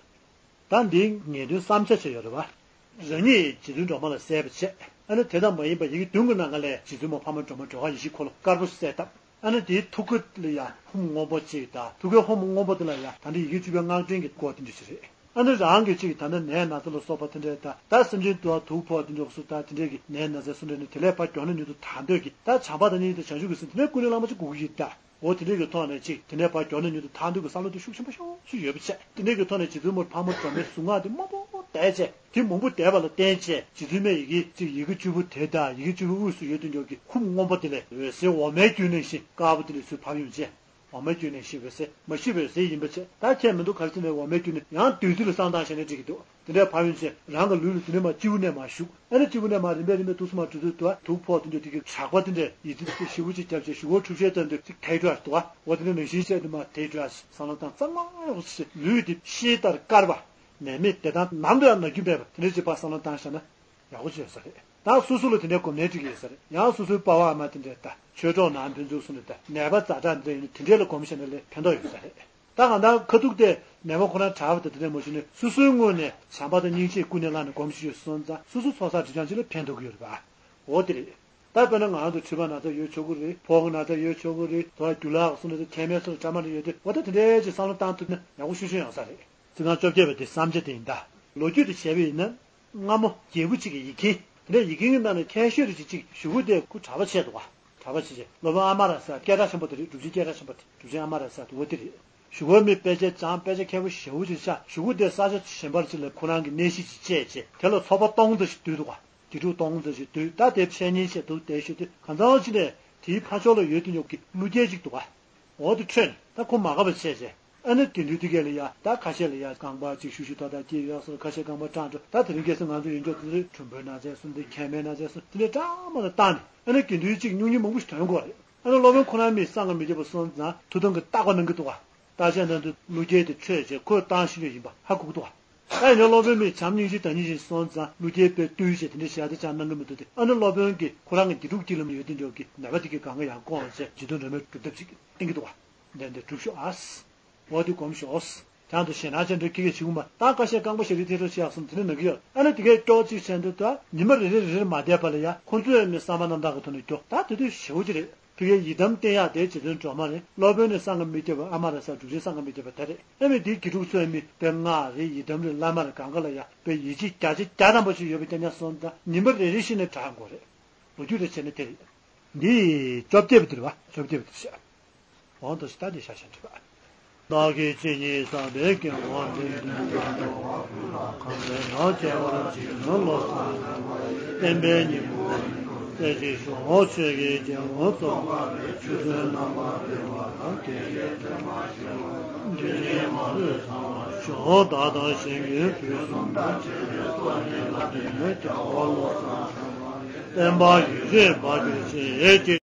ད་འདིའི་ངེས་དོན་བསམ་འཆར་བྱས་ཡོད་རེད་པ། རང་ཉིད་རྗེ་བཙུན་སྒྲོལ་མ་ལ་གསལ་བར་བྱས། ཨ་ནི་དེ་ལྟར་མ་ཡིན་པ་ཡི་གེ་བདུན་གྱི་ནང་ལ་རྗེ་བཙུན་མོ་འཕགས་མ་སྒྲོལ་མ་སྒྲོལ་དཀར་ཡེ་ཤེས་འཁོར་ལོ་དཀར་པོ་གསལ་བཏབ། ཨ་ནི་དེའི་ཐུགས་ཀ་ལ་ཡང་ཧཱུྃ་སྔོན་པོ་གཅིག་དང་། ཐུགས་ཀའི་ཧཱུྃ་སྔོན་པོ་དེ་ལ་ཡང་ད་ལྟ་ཡི་གེ་བཅུ་པའི་སྔགས་ཕྲེང་གི་སྐོར་དེ་འདྲ་ཞིག་རེད། ཨ་ནི་རང་གི་གཅིག་ད་ནི་ནད་ན་ཚ་ལ་སོགས་པ་དེ་འདྲས་དང་། ད་སེམས་ཅན་དུ་དུག་ཕོག་དེ་འདྲ་སོགས་ད་དེ་འདྲས་ཀྱི་ནད་ན་ཚ་སུ་འདྲ་ནི་དེ་ལས་ཕར་མགྱོགས་ན་མྱུར་དུ་ཐར་འདོད་ཀྱི། ད་བྱམས་པ་དང་སྙིང་རྗེ་དང་བྱང་ཆུབ་ཀྱི་སེམས་དེ་ནས་ཀུན་ནས་བླ་མ་གཅིག་དགོས་ཀྱི་ཡོད་ད། འོ་དེ་འདྲས་ཀྱི་ཐོག་ནས་ཅིག་དེ་ནས་ཕར་མགྱོགས་ན་མྱུར་དུ་ཐར་འདོད་ཀྱི་བསམ་བློ་དེ་ཤུགས་ཆེན་པོ་ཤུགས་ཆེ་ཡོད་པ་བྱས། དེ་འདྲས་ཀྱི་ཐོག་ནས་རྗེ་བཙུན་མོ་འཕགས་མ་སྒྲོལ་མའི་གཟུངས་སྔགས་དེ་མང་པོ་བཟླས་བྱས། དེ་མང་པོ་བཟླས་པ་ལ་བརྟེན་བྱས་རྗེ་བཙུན་མའི་ཡི་གེ་གཅིག་ཡི་གེ་བཅུ་པོ་དེ་དང་ཡི་གེ་བཅུ་པོའི་དབུས་སུ་ཡོད་དུ་འཇོག་གི་ཧཱུྃ་སྔོན་པོ་དེ་ལས་འོད་ཟེར་འོ་མའི་རྒྱུན་ནང་བཞིན་དཀར་པོ་དེ་ལས་ཚུར་བབས་ཡོང་བྱས། འོ་མའི་རྒྱུན་ནང་བཞིན་འོད་ཟེར་མ་ཤི་བའི་འོད་ཟེར་ཡིན་པ་བྱས། ད་ཁྱད་མི་འདུག་ག་རེ་ཟེར་ནས་འོ་མའི་རྒྱུན་ནི་ཡང་བདུད་རྩི་ལ་བསང་བཏང་བྱས་ནས་འགྲིག་གི་འདུག། དེ་འདྲའི་ཕབ་ཡོང་བྱས་རང་གི་ལུས་ལ་དེ་ནས་མར་སྤྱི་བོ་ནས་མར་ཞུགས། ཨ་ནི་སྤྱི་བོ་ནས་མར་རིམ་པས་རིམ་པས་ཐུགས་སུ་མར་འགྲོ་དུས་དུ་དུག་ཕོག་དེ་འདྲ་དེ་གི་དྲེག་པ་དེ་འདྲ་ཡིད་ཚིམ་ཞི་བ་འཁྲུགས་ཤེས་ཙམ་དུ་ཅིག་དལ་འགྲོ་ཡ་འདུག་ག། འོ་དེ་འདྲ་ནང་བཞིན་བྱས་དུ་མར་དལ་འགྲོ་ཡ་བསམ་བློ་བཏང་གཙང་མ་ཡོང་ཞིག་ལུས་དེ་ཤེལ་ལྟར་དཀར་བ། ནད་མེད་བདེ་ཐང་ནམ་དུ་ཡང་ན་རྒྱུ་མེད་པ་དེ་འདྲ་ཅིག་ཕར་བསམ་བློ་བཏང་བཞག་ན་ཡག་པོ་ཅིག་ཡོད་ས་རེད། ད་སོ་སོ་ལ་དེ་འདྲའི་སྒོམ་ནས་འགྲིག་གི་ཡོད་ས་རེད། ཡང་སོ་སོའི་པ་ཕ་ཨ་མ་དེ་འདྲའི་ད་ཆོས་གྲོགས་ནང་ཕན་ཚུན་གསུམ་ལ་ད་ནད་པ་ཛ་དྲག་འདི་འདྲ་ཡིན་ན་དེ་འདྲའི་ལ་སྒོམ་བྱས་ན་ལས་ཕན་ཐོགས་ཡོད་ས་རེད། ད་གང་ལྟར་ཁ་ཐུག་དེ་ནད་པ་ཁོ་རང་དྲག་པ་དང་དེ་འདྲ་མ་བྱུང་ནས་སོ་སོའི་ངོས་ནས་བྱམས་པ་དང་སྙིང་རྗེ་ཀུན་ནས་བསླངས་ནས་སྒོམ་ཞིག་ཡོད་སོང་ཙང་སོ་སོ་ཚོགས་བསགས་སྒྲིབ་སྦྱང་ཅིག་ལ་ཕན་ཐོགས་ཀྱི་ཡོད་རེད་པ། འོ་དེ་རེད། ད་དཔེར་ན་ང་རང་ཚོ་མཁྲིས་པ་ན་ཚ་ཡོད་ཆོག་གི་རེད། ཕོ་བ་ན་ཚ་ཡོད་ཆོག་གི་རེད། དོ་རྒྱུ་ལག་སོ་ན་ཚ་མཁལ་མའི་སོ་ན་འདྲ་མ་འདྲ་ཡོད་དུས་འོ་ད་དེ་འདྲའི་ཅིག་བསམ་བློ་བཏང་ཐུབ་ན་ཡག་པོ་ཤོད་ཤོད་ཡོང་ས་རེད། ཚིག་རྐང་བཅོ་བརྒྱད་པ་དེ་བསམ་བྱ་དེ་ཡིན་ད། ལོ་རྒྱུས་དེ་བྱས་པ་ཡིན་ན། སྔ་མོ་རྒྱལ་པོ་གཅིག་གི་ཡིག་མཁན། དེ་འདྲ་ཡིག་མཁན་གྱི་ནང་ནས་མཁས་ཤོས་རེ་ཅིག་ཅིག་གཞུག་གུ་དེ་ཁོ་གྲྭ་པ་བྱས་འདུག་ག། གྲྭ་པ་བྱས་བྱས་སློབ་དཔོན་ཨ་མ་ར་ཟེར་སྐད་གྲགས་ཆེན་པོ་དེ་རེད། གྲུབ་ཆེན་སྐད་གྲགས་ཆེན་པོ་དེ་གྲུབ་ཆེན་ཨ་མ་ར་ཟེར་དེ་འོ་དེ་རེད། གཞུག་གུ་མི་དཔེ་ཆ་སྦྱངས་དཔེ་ཆ་མཁས་པོ་ཞེ་པོ་ཅིག་ཆགས། གཞུག་གུ་དེ་ས་ཆ་གཞན་པར་ཅིག་ལ་ཁོ་རང་གི་གནས་གཞི་ཅིག་བཅས་བྱས་དེ་ལ་ཚོ་པ་སྟོང་ཙམ་ཞིག་བསྡུས་འདུག་ག། དགེ་ཕྲུག་སྟོང་ཙམ་ཞིག་བསྡུས། ད་དེ་འཆད་ཉན་བྱས་འདུག་བསྡད་ཤོད་དུས་གང་ཚང་ཅིག་ནས་དེའི་ཕར་ཕྱོགས་ལ་ཡོད་དུ་ཉོག་གི་ཀླུ་རྒྱལ་ཅིག་འདུག་ག། འོ་དེ་ཁྲོད་ནས་ད་ཁོ་མ་དགའ་བ་བྱས་བྱས། ཨ་ནི་དགེ་འདུན་དེ་གས་ལ་ཡ་ད་ཁ་ཤས་ལ་ཡ་རྐང་པ་གཅིག་ཤུགས་ཤུགས་ཏག་ཏག་སྐྱེས་ཡོད་སོགས། ཁ་ཤས་རྐང་པ་སྐྲངས་འགྲོ། ད་དེ་རིང་ཁ་སང་ང་ཚོ་ཡོན་ཆབ་དེ་ཚོས་གྲུམ་བུའི་ན་ཚས་སོགས་འདི་མཁལ་མའི་ན་ཚས་སོགས་དེ་འདྲའི་འདྲ་མ་ལ་བཏང་ནས་ཨ་ནི་དགེ་འདུན་གཅིག་སྨྱུང་གཉེར་མང་པོ་ཞིག་ཐོན་དགོས་རེད། ཨ་ནི་སློབ་དཔོན་ཁོ་རང་མི་སངས་ཀྱང་མི་རྒྱས་པ་སོང་ཙང་ཐུགས་དམ་གྱི་བརྟག་པ་གནང་གི་འདུག་ག། བརྟག་དཔྱད་གནང་དུས་ཀླུ་རྒྱལ་དེ་ཁྲོས་བྱས་ཁོས་བཏང་ཤེས་ཡོད་ཡིན་པ་ཧ་གོ་གི་འདུག་ག། ཨ་ནི་སློབ་དཔོན་མི་བྱམས་སྙིང་རྗེ་དང་ཉིད་ཅིག་སོང་ཙང་ཀླུ་རྒྱལ་པོས་བཏུལ་ཞེས་དེ་འདྲ་བཤད་དེ་ཅང་གནང་གི་མི་འདུག་སྟེ། ཨ་ནི་སློབ་དཔོན་གྱིས་ཁོ་རང་གི་དགེ་ཕྲུག་གཅིག་ལ་མ་ཡོད་དེ་འཇོག་གི་ནད་པ་དེ་གི་གང་ག་ཡང་བསྐོངས་བྱས་རྗེ་བཙུན་སྒྲོལ་མའི་སྒྲུབ་ཐབས་ཤིག་བསྟན་གྱི་འདུག་བ། འདི་འདི་སྒྲུབ་ཤོག་ཨ། འོ་དེ་སྒོམ་ཤོག་ཨ། ཅང་དུ་ཞེ་སྣང་ཅན་འདྲ་ཁྱི་གས་བྱེད་འོང་མ་ད་ཀ་ཤས་རྐང་པ་ཞིག་རི་ཐེ་རུ་ཤི་ཡག་སོང་དེ་ནི་ནག་གི་ཡོད། ཨ་ནི་དེ་གས་ཀྱོག་ཅིག་བྱས་འདུག་ད་ཉི་མ་རེ་རེ་རེ་རེ་མ་བསྡད་པ་ལ་ཡ་ཁོང་ཚོས་ནི་བསམ་པ་རྣམ་དག་གི་ཐོག་ནས་སྐྱོ་ད་དེ་དུས་ཞེ་བོ་ཅིག་རེད། ཕ་གིའི་ཡི་དམ་བསྟེན་ཡག་དེ་རྗེ་བཙུན་སྒྲོལ་མ་རེད། སློབ་དཔོན་ནི་སངས་རྒྱས་མི་སྐྱོབ་པ་ཨ་མ་ར་ས་འབྲུག་ཆེན་སངས་རྒྱས་མི་སྐྱོབ་པ་དེ་རེད། ཨེ་མི་དེའི་དགེ་ཕྲུག་ཚོས་མི་དཔེ་སྔགས་རེད། ཡི་དམ་རེད། བླ་མ་རེད། གང་ག་ལ་ཡ་དཔེ་ཡིད་ཆེས་བརྒྱ་ཆ་བརྒྱ་ཐམ་པ་ཞིག་ཡོད་པའི་སྐྱ་ཉག་སོང་ད་ཉི་མ་རེ་རེ་བཞིན་ནས་དྲག་དགོས་རེད། ལོ་རྒྱུས་རེ་བྱས་ན་དེ་རེད། འདི་བཅོ་བརྒྱད་པ་དེ་རེད་བ། བཅོ་བརྒྱད་པ་དེ་བཤད། འོང་དུ་ས་ད་དེ་ཤ་ཤ་འདྲི་བ། བདག་གིས་ཇི་སྙེད་བསགས་པའི་དགེ་བ་འདི་དོན་དུ་གང་ལས་ལག་ཁྱེར་བ་ཇི་བཞིན་བློ་བཟང་བསྟན་པའི་སྙིང་པོ་ཡིན་ཏེ་ཅིག་ཞོག་ཆོས་ཀྱི་རྒྱལ་པོ་རྫོགས་པ་ཆོས་ཚུལ་རྣམ་པར་འཕེལ་བ་དང་དེ་ཡི་དོན་མ་ཤེས་པ་དོན་གཉིས་མ་ལུས་ཚང་བར་ཤོག་བདག་དང་གཞན་ཀུན་དུས་གསུམ་དང་ཕྱི་རོལ་སོགས་ཉིད་ལ་དེ་ནས་རྒྱལ་བ་བློ་བཟང་བསྟན་པ་ཡུན་རིང་འཕེལ་གྱུར་ཅིག